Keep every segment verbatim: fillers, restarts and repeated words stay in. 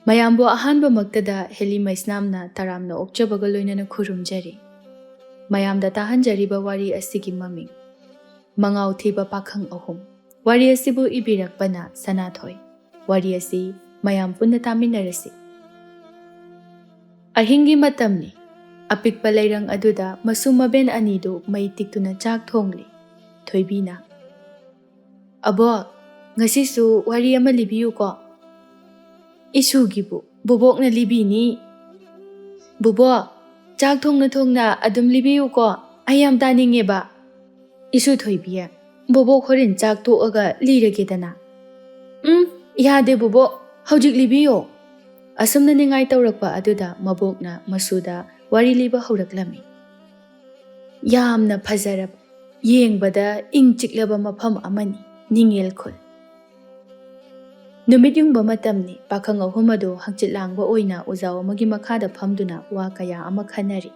ꯃꯌꯥꯝꯕꯨ ꯑꯍꯥꯟꯕꯃꯛꯇꯗ ꯍꯦꯂꯤ ꯃꯩꯁꯅꯥꯝꯅ ꯇꯔꯥꯝꯅ ꯑꯣꯛꯆꯕꯒ ꯂꯣꯏꯅꯅ ꯈꯨꯔꯨꯝꯖꯔꯤ꯫ ꯃꯌꯥꯝꯗ ꯇꯥꯍꯟꯖꯔꯤꯕ ꯋꯥꯔꯤ ꯑꯁꯤꯒꯤ ꯃꯃꯤꯡ, ꯃꯉꯥꯎ ꯊꯤꯕ ꯄꯥꯈꯪ ꯑꯍꯨꯝ꯫ ꯋꯥꯔꯤ ꯑꯁꯤꯕꯨ ꯏꯕꯤꯔꯛꯄꯅ ꯁꯅꯥꯊꯣꯏ꯫ ꯋꯥꯔꯤ ꯑꯁꯤ ꯃꯌꯥꯝ ꯄꯨꯟꯅ ꯇꯥꯃꯤꯟꯅꯔꯁꯤ꯫ ꯑꯍꯤꯡꯒꯤ ꯃꯇꯝꯅꯤ꯫ ꯑꯄꯤꯛꯄ ꯂꯩꯔꯪ ꯑꯗꯨꯗ ꯃꯁꯨ ꯃꯕꯦꯟ ꯑꯅꯤꯗꯨ ꯃꯩ ꯇꯤꯛꯇꯨꯅ ꯆꯥꯛ ꯊꯣꯡꯂꯤ꯫ ꯊꯣꯏꯕꯤꯅ, "ꯑꯕꯣꯛ, ꯉꯁꯤꯁꯨ ꯋꯥꯔꯤ ꯑꯃ ꯂꯤꯕꯤꯌꯨꯀꯣ꯫ ꯏꯁꯨꯒꯤꯕꯨ ꯕꯣꯕꯣꯛꯅ ꯂꯤꯕꯤꯅꯤ꯫ ꯕꯣꯕꯣꯛ, ꯆꯥꯛ ꯊꯣꯡꯅ ꯊꯣꯡꯅ ꯑꯗꯨꯝ ꯂꯤꯕꯤꯌꯨꯀꯣ, ꯑꯩ ꯌꯥꯝ ꯇꯥꯅꯤꯡꯉꯦꯕ꯫" "ꯏꯁꯨ ꯊꯣꯏꯕꯤ, ꯕꯣꯕꯣꯛ ꯍꯣꯔꯦꯟ ꯆꯥꯛ ꯇꯣꯛꯑꯒ ꯂꯤꯔꯒꯦꯗꯅ꯫" "ꯎꯝ, ꯌꯥꯗꯦ ꯕꯣꯕꯣꯛ, ꯍꯧꯖꯤꯛ ꯂꯤꯕꯤꯌꯣ꯫" ꯑꯁꯨꯝꯅ ꯅꯤꯡꯉꯥꯏ ꯇꯧꯔꯛꯄ ꯑꯗꯨꯗ ꯃꯕꯣꯛꯅ ꯃꯁꯨꯗ ꯋꯥꯔꯤ ꯂꯤꯕ ꯍꯧꯔꯛꯂꯝꯃꯤ꯫ ꯌꯥꯝꯅ ꯐꯖꯔꯕ, ꯌꯦꯡꯕꯗ ꯏꯪ ꯆꯤꯛꯂꯕ ꯃꯐꯝ ꯑꯃꯅꯤ ꯅꯤꯡꯉꯦꯜ ꯈꯨꯜ꯫ ꯅꯨꯃꯤꯠ ꯌꯨꯡꯕ ꯃꯇꯝꯅꯤ꯫ ꯄꯥꯈꯪ ꯑꯍꯨꯝ ꯑꯗꯨ ꯍꯪꯆꯤꯠ ꯂꯥꯡꯕ ꯑꯣꯏꯅ ꯎꯖꯥꯎ ꯑꯃꯒꯤ ꯃꯈꯥꯗ ꯐꯝꯗꯨꯅ ꯋꯥ ꯀꯌꯥ ꯑꯃ ꯈꯟꯅꯔꯤ꯫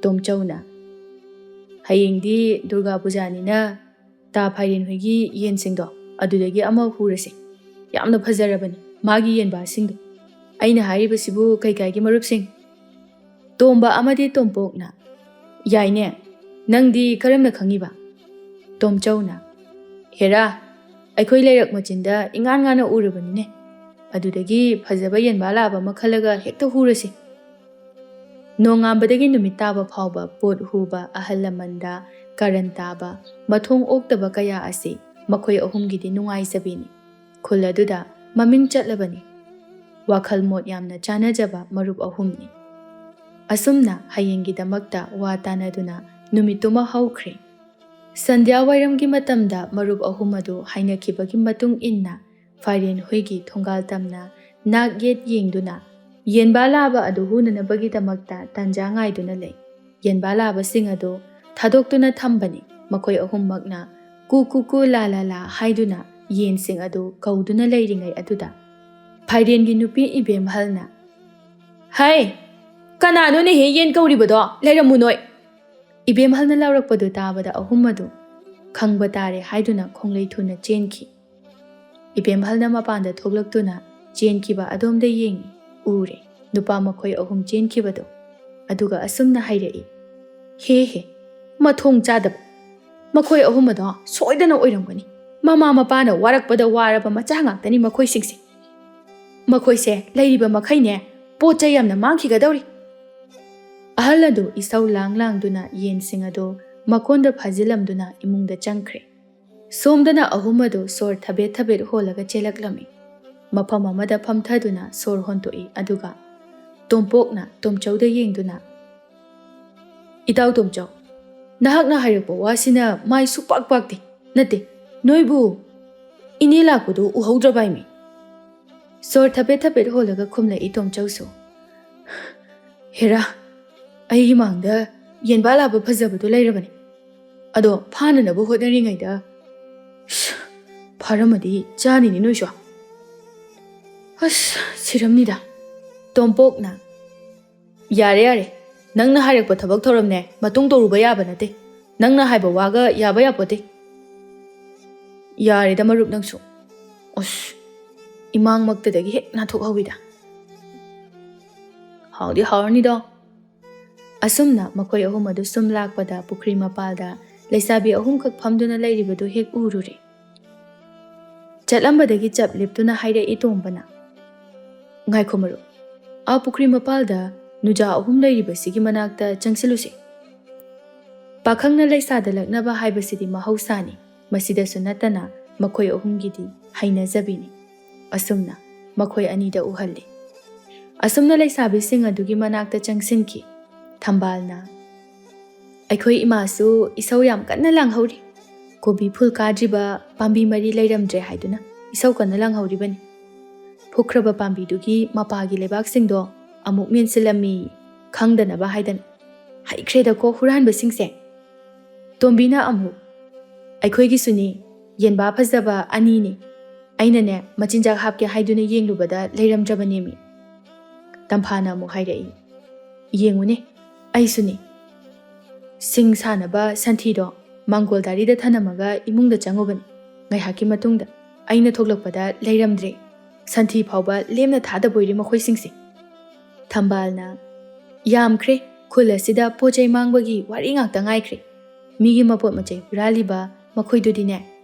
ꯇꯣꯝꯆꯧꯅ, "ꯍꯌꯦꯡꯗꯤ ꯗꯨꯔꯒꯥ ꯄꯨꯖꯥꯅꯤꯅ ꯇꯥ ꯐꯥꯏꯔꯦꯟ ꯍꯣꯏꯒꯤ ꯌꯦꯟꯁꯤꯡꯗꯣ ꯑꯗꯨꯗꯒꯤ ꯑꯃ ꯍꯨꯔꯁꯦ꯫ ꯌꯥꯝꯅ ꯐꯖꯔꯕꯅꯤ ꯃꯥꯒꯤ ꯌꯦꯟꯕꯥꯁꯤꯡꯗꯣ꯫ ꯑꯩꯅ ꯍꯥꯏꯔꯤꯕꯁꯤꯕꯨ ꯀꯩꯀꯥꯏꯒꯤ ꯃꯔꯨꯞꯁꯤꯡ?" ꯇꯣꯝꯕ ꯑꯃꯗꯤ ꯇꯣꯝꯄꯣꯛꯅ, "ꯌꯥꯏꯅꯦ, ꯅꯪꯗꯤ ꯀꯔꯝꯅ ꯈꯪꯉꯤꯕ?" ꯇꯣꯝꯆꯧꯅ, "ꯍꯦꯔꯥ, ꯑꯩꯈꯣꯏ ꯂꯩꯔꯛ ꯃꯆꯤꯟꯗ ꯏꯉꯥꯟ ꯉꯥꯟꯅ ꯎꯔꯕꯅꯤꯅꯦ꯫ ꯑꯗꯨꯗꯒꯤ ꯐꯖꯕ ꯌꯦꯟꯕꯥ ꯂꯥꯕ ꯑꯃ ꯈꯜꯂꯒ ꯍꯦꯛꯇ ꯍꯨꯔꯁꯤ꯫" ꯅꯣꯡꯉꯥꯟꯕꯗꯒꯤ ꯅꯨꯃꯤꯠ ꯇꯥꯕ ꯐꯥꯎꯕ ꯄꯣꯠ ꯍꯨꯕ, ꯑꯍꯜ ꯂꯃꯟꯗ ꯀꯔꯟ ꯇꯥꯕ, ꯃꯊꯣꯡ ꯑꯣꯛꯇꯕ ꯀꯌꯥ ꯑꯁꯤ ꯃꯈꯣꯏ ꯑꯍꯨꯝꯒꯤꯗꯤ ꯅꯨꯡꯉꯥꯏꯖꯕꯤꯅꯤ꯫ ꯈꯨꯜ ꯑꯗꯨꯗ ꯃꯃꯤꯡ ꯆꯠꯂꯕꯅꯤ꯫ ꯋꯥꯈꯜ ꯃꯣꯠ ꯌꯥꯝꯅ ꯆꯥꯟꯅꯖꯕ ꯃꯔꯨꯞ ꯑꯍꯨꯝꯅꯤ꯫ ꯑꯁꯨꯝꯅ ꯍꯌꯦꯡꯒꯤꯗꯃꯛꯇ ꯋꯥ ꯇꯥꯅꯗꯨꯅ ꯅꯨꯃꯤꯠꯇꯨꯃ ꯍꯧꯈ꯭ꯔꯦ꯫ ꯁꯟꯙ꯭ꯌꯥ ꯋꯥꯏꯔꯝꯒꯤ ꯃꯇꯝꯗ ꯃꯔꯨꯞ ꯑꯍꯨꯝ ꯑꯗꯨ ꯍꯥꯏꯅꯈꯤꯕꯒꯤ ꯃꯇꯨꯡ ꯏꯟꯅ ꯐꯥꯏꯔꯦꯟ ꯍꯨꯏꯒꯤ ꯊꯣꯡꯒꯥꯜ ꯇꯝꯅ ꯅꯥꯛ ꯌꯦꯠ ꯌꯦꯡꯗꯨꯅ ꯌꯦꯟꯕꯥ ꯂꯥꯕ ꯑꯗꯨ ꯍꯨꯅꯅꯕꯒꯤꯗꯃꯛꯇ ꯇꯥꯟꯖꯥ ꯉꯥꯏꯗꯨꯅ ꯂꯩ꯫ ꯌꯦꯟꯕꯥ ꯂꯥꯕꯁꯤꯡ ꯑꯗꯨ ꯊꯥꯗꯣꯛꯇꯨꯅ ꯊꯝꯕꯅꯤ꯫ ꯃꯈꯣꯏ ꯑꯍꯨꯝꯃꯛꯅ "ꯀꯨ ꯀꯨ ꯀꯨ ꯂꯥ ꯂꯥ ꯂꯥ" ꯍꯥꯏꯗꯨꯅ ꯌꯦꯟꯁꯤꯡ ꯑꯗꯨ ꯀꯧꯗꯨꯅ ꯂꯩꯔꯤꯉꯩ ꯑꯗꯨꯗ ꯐꯥꯏꯔꯦꯟꯒꯤ ꯅꯨꯄꯤ ꯏꯕꯦꯝꯍꯜꯅ, "ꯍꯩ, ꯀꯅꯥꯅꯣꯅꯦꯍꯦ ꯌꯦꯟ ꯀꯧꯔꯤꯕꯗꯣ? ꯂꯩꯔꯝꯃꯨ ꯅꯣꯏ!" ꯏꯕꯦꯝꯍꯜꯅ ꯂꯥꯎꯔꯛꯄꯗꯨ ꯇꯥꯕꯗ ꯑꯍꯨꯝ ꯑꯗꯨ ꯈꯪꯕ ꯇꯥꯔꯦ ꯍꯥꯏꯗꯨꯅ ꯈꯣꯡꯂꯩ ꯊꯨꯅ ꯆꯦꯟꯈꯤ꯫ ꯏꯕꯦꯝꯍꯜꯅ ꯃꯄꯥꯟꯗ ꯊꯣꯛꯂꯛꯇꯨꯅ ꯆꯦꯟꯈꯤꯕ ꯑꯗꯣꯝꯗ ꯌꯦꯡꯏ꯫ ꯎꯔꯦ, ꯅꯨꯄꯥ ꯃꯈꯣꯏ ꯑꯍꯨꯝ ꯆꯦꯟꯈꯤꯕꯗꯣ꯫ ꯑꯗꯨꯒ ꯑꯁꯨꯝꯅ ꯍꯥꯏꯔꯛꯏ, "ꯍꯦ ꯍꯦ, ꯃꯊꯣꯡ ꯆꯥꯗꯕ! ꯃꯈꯣꯏ ꯑꯍꯨꯝ ꯑꯗꯣ ꯁꯣꯏꯗꯅ ꯑꯣꯏꯔꯝꯒꯅꯤ꯫ ꯃꯃꯥ ꯃꯄꯥꯅ ꯋꯥꯔꯛꯄꯗ ꯋꯥꯔꯕ ꯃꯆꯥ ꯉꯥꯛꯇꯅꯤ ꯃꯈꯣꯏꯁꯤꯡꯁꯦ꯫ ꯃꯈꯣꯏꯁꯦ ꯂꯩꯔꯤꯕ ꯃꯈꯩꯅꯦ ꯄꯣꯠ ꯆꯩ ꯌꯥꯝꯅ ꯃꯥꯡꯈꯤꯒꯗꯧꯔꯤ꯫" ꯑꯍꯜ ꯑꯗꯨ ꯏꯁꯧ ꯂꯥꯡ ꯂꯥꯡꯗꯨꯅ ꯌꯦꯟꯁꯤꯡ ꯑꯗꯨ ꯃꯀꯣꯟꯗ ꯐꯥꯖꯤꯜꯂꯝꯗꯨꯅ ꯏꯃꯨꯡꯗ ꯆꯪꯈ꯭ꯔꯦ꯫ ꯁꯣꯝꯗꯅ ꯑꯍꯨꯝ ꯑꯗꯨ ꯁꯣꯔ ꯊꯕꯦꯠ ꯊꯕꯦꯠ ꯍꯣꯜꯂꯒ ꯆꯦꯜꯂꯛꯂꯝꯃꯤ꯫ ꯃꯐꯝ ꯑꯃꯗ ꯐꯝꯊꯗꯨꯅ ꯁꯣꯔ ꯍꯣꯟꯗꯣꯛꯏ, ꯑꯗꯨꯒ ꯇꯣꯝꯄꯣꯛꯅ ꯇꯣꯝꯆꯧꯗ ꯌꯦꯡꯗꯨꯅ, "ꯏꯇꯥꯎ ꯇꯣꯝꯆꯧ, ꯅꯍꯥꯛꯅ ꯍꯥꯏꯔꯛꯄ ꯋꯥꯁꯤꯅ ꯃꯥꯏ ꯁꯨꯛꯄꯥꯛ ꯄꯥꯛꯇꯦ꯫ ꯅꯠꯇꯦ, ꯅꯣꯏꯕꯨ ꯏꯅꯦ ꯂꯥꯛꯄꯗꯨ ꯎꯍꯧꯗ꯭ꯔꯕꯥꯏꯃꯤ?" ꯁꯣꯔ ꯊꯕꯦꯠ ꯊꯕꯦꯠ ꯍꯣꯜꯂꯒ ꯈꯨꯝꯂꯛꯏ ꯇꯣꯝꯆꯧꯁꯨ꯫ "ꯍꯦꯔꯥ, ꯑꯩꯒꯤ ꯃꯥꯡꯗ ꯌꯦꯟꯕꯥ ꯂꯥꯕ ꯐꯖꯕꯗꯨ ꯂꯩꯔꯕꯅꯤ꯫ ꯑꯗꯣ ꯐꯥꯅꯅꯕ ꯍꯣꯠꯅꯔꯤꯉꯩꯗ, ꯁ, ꯐꯥꯔꯝꯃꯗꯤ ꯆꯥꯅꯤꯅꯦ ꯅꯣꯏꯁꯨ꯫ ꯑꯁ, ꯁꯤꯔꯝꯅꯤꯗ꯫" ꯇꯣꯝꯄꯣꯛꯅ, "ꯌꯥꯔꯦ, ꯌꯥꯔꯦ꯫ ꯅꯪꯅ ꯍꯥꯏꯔꯛꯄ ꯊꯕꯛ ꯊꯧꯔꯝꯅꯦ ꯃꯇꯨꯡ ꯇꯧꯔꯨꯕ ꯌꯥꯕ ꯅꯠꯇꯦ꯫ ꯅꯪꯅ ꯍꯥꯏꯕ ꯋꯥꯒ ꯌꯥꯕ ꯌꯥꯄꯣꯠꯇꯦ꯫" "ꯌꯥꯔꯦꯗ ꯃꯔꯨꯞ ꯅꯪꯁꯨ꯫ ꯑꯁ, ꯏꯃꯥꯡꯃꯛꯇꯗꯒꯤ ꯍꯦꯛ ꯅꯥꯟꯊꯣꯛꯍꯧꯋꯤꯗ꯫" "ꯍꯥꯎꯗꯤ ꯍꯥꯎꯔꯅꯤꯗꯣ꯫" ꯑꯁꯨꯝꯅ ꯃꯈꯣꯏ ꯑꯍꯨꯝ ꯑꯗꯨ ꯁꯨꯝ ꯂꯥꯛꯄꯗ ꯄꯨꯈ꯭ꯔꯤ ꯃꯄꯥꯜꯗ ꯂꯩꯁꯥꯕꯤ ꯑꯍꯨꯝꯈꯛ ꯐꯝꯗꯨꯅ ꯂꯩꯔꯤꯕꯗꯨ ꯍꯦꯛ ꯎꯔꯨꯔꯦ꯫ ꯆꯠꯂꯝꯕꯗꯒꯤ ꯆꯞ ꯂꯦꯞꯇꯨꯅ ꯍꯥꯏꯔꯛꯏ ꯇꯣꯝꯕꯅ, "ꯉꯥꯏꯈꯣ ꯃꯔꯨꯞ, ꯑꯥ ꯄꯨꯈ꯭ꯔꯤ ꯃꯄꯥꯜꯗ ꯅꯨꯖꯥ ꯑꯍꯨꯝ ꯂꯩꯔꯤꯕꯁꯤꯒꯤ ꯃꯅꯥꯛꯇ ꯆꯪꯁꯤꯜꯂꯨꯁꯦ꯫" ꯄꯥꯈꯪꯅ ꯂꯩꯁꯥꯗ ꯂꯛꯅꯕ ꯍꯥꯏꯕꯁꯤꯗꯤ ꯃꯍꯧꯁꯥꯅꯤ꯫ ꯃꯁꯤꯗꯁꯨ ꯅꯠꯇꯅ ꯃꯈꯣꯏ ꯑꯍꯨꯝꯒꯤꯗꯤ ꯍꯩꯅꯖꯕꯤꯅꯤ꯫ ꯑꯁꯨꯝꯅ ꯃꯈꯣꯏ ꯑꯅꯤꯗ ꯎꯍꯜꯂꯤ꯫ ꯑꯁꯨꯝꯅ ꯂꯩꯁꯥꯕꯤꯁꯤꯡ ꯑꯗꯨꯒꯤ ꯃꯅꯥꯛꯇ ꯆꯪꯁꯤꯟꯈꯤ꯫ ꯊꯝꯕꯥꯜꯅ, "ꯑꯩꯈꯣꯏ ꯏꯃꯥꯁꯨ ꯏꯁꯧ ꯌꯥꯝ ꯀꯟꯅ ꯂꯥꯡꯍꯧꯔꯤ꯫ ꯀꯣꯕꯤ ꯐꯨꯜ ꯀꯥꯗ꯭ꯔꯤꯕ ꯄꯥꯝꯕꯤ ꯃꯔꯤ ꯂꯩꯔꯝꯗ꯭ꯔꯦ ꯍꯥꯏꯗꯨꯅ ꯏꯁꯧ ꯀꯟꯅ ꯂꯥꯡꯍꯧꯔꯤꯕꯅꯤ꯫ ꯐꯨꯛꯈ꯭ꯔꯕ ꯄꯥꯝꯕꯤꯗꯨꯒꯤ ꯃꯄꯥꯒꯤ ꯂꯩꯕꯥꯛꯁꯤꯡꯗꯣ ꯑꯃꯨꯛ ꯃꯦꯟꯁꯤꯜꯂꯝꯃꯤ, ꯈꯪꯗꯅꯕ ꯍꯥꯏꯗꯅ꯫ ꯍꯩꯈ꯭ꯔꯦꯗꯀꯣ ꯍꯨꯔꯥꯟꯕꯁꯤꯡꯁꯦ꯫" ꯇꯣꯝꯕꯤꯅ ꯑꯃꯨꯛ, "ꯑꯩꯈꯣꯏꯒꯤꯁꯨꯅꯤ, ꯌꯦꯟꯕꯥ ꯐꯖꯕ ꯑꯅꯤꯅꯤ꯫ ꯑꯩꯅꯅꯦ ꯃꯆꯤꯟꯖꯥꯛ ꯍꯥꯞꯀꯦ ꯍꯥꯏꯗꯨꯅ ꯌꯦꯡꯂꯨꯕꯗ ꯂꯩꯔꯝꯗ꯭ꯔꯕꯅꯦꯃꯤ꯫" ꯇꯝꯐꯥꯅ ꯑꯃꯨꯛ ꯍꯥꯏꯔꯛꯏ, "ꯌꯦꯡꯉꯨꯅꯦ, ꯑꯩꯁꯨꯅꯤ꯫ ꯁꯤꯡ ꯁꯥꯅꯕ ꯁꯟꯊꯤꯗꯣ ꯃꯥꯡꯒꯣꯜ ꯗꯥꯔꯤꯗ ꯊꯅꯝꯃꯒ ꯏꯃꯨꯡꯗ ꯆꯪꯉꯨꯕꯅꯤ꯫ ꯉꯥꯏꯍꯥꯛꯀꯤ ꯃꯇꯨꯡꯗ ꯑꯩꯅ ꯊꯣꯛꯂꯛꯄꯗ ꯂꯩꯔꯝꯗ꯭ꯔꯦ꯫ ꯁꯟꯊꯤ ꯐꯥꯎꯕ ꯂꯦꯝꯅ ꯊꯥꯗꯕꯣꯏꯔꯦ ꯃꯈꯣꯏꯁꯤꯡꯁꯦ꯫ ꯊꯝꯕꯥꯜꯅ, "ꯌꯥꯝꯈ꯭ꯔꯦ, ꯈꯨꯜ ꯑꯁꯤꯗ ꯄꯣꯠ ꯆꯩ ꯃꯥꯡꯕꯒꯤ ꯋꯥꯔꯤ ꯉꯥꯛꯇ ꯉꯥꯏꯈ꯭ꯔꯦ꯫ ꯃꯤꯒꯤ ꯃꯄꯣꯠ ꯃꯆꯩ ꯍꯨꯔꯥꯜꯂꯤꯕ ꯃꯈꯣꯏꯗꯨꯗꯤꯅꯦ,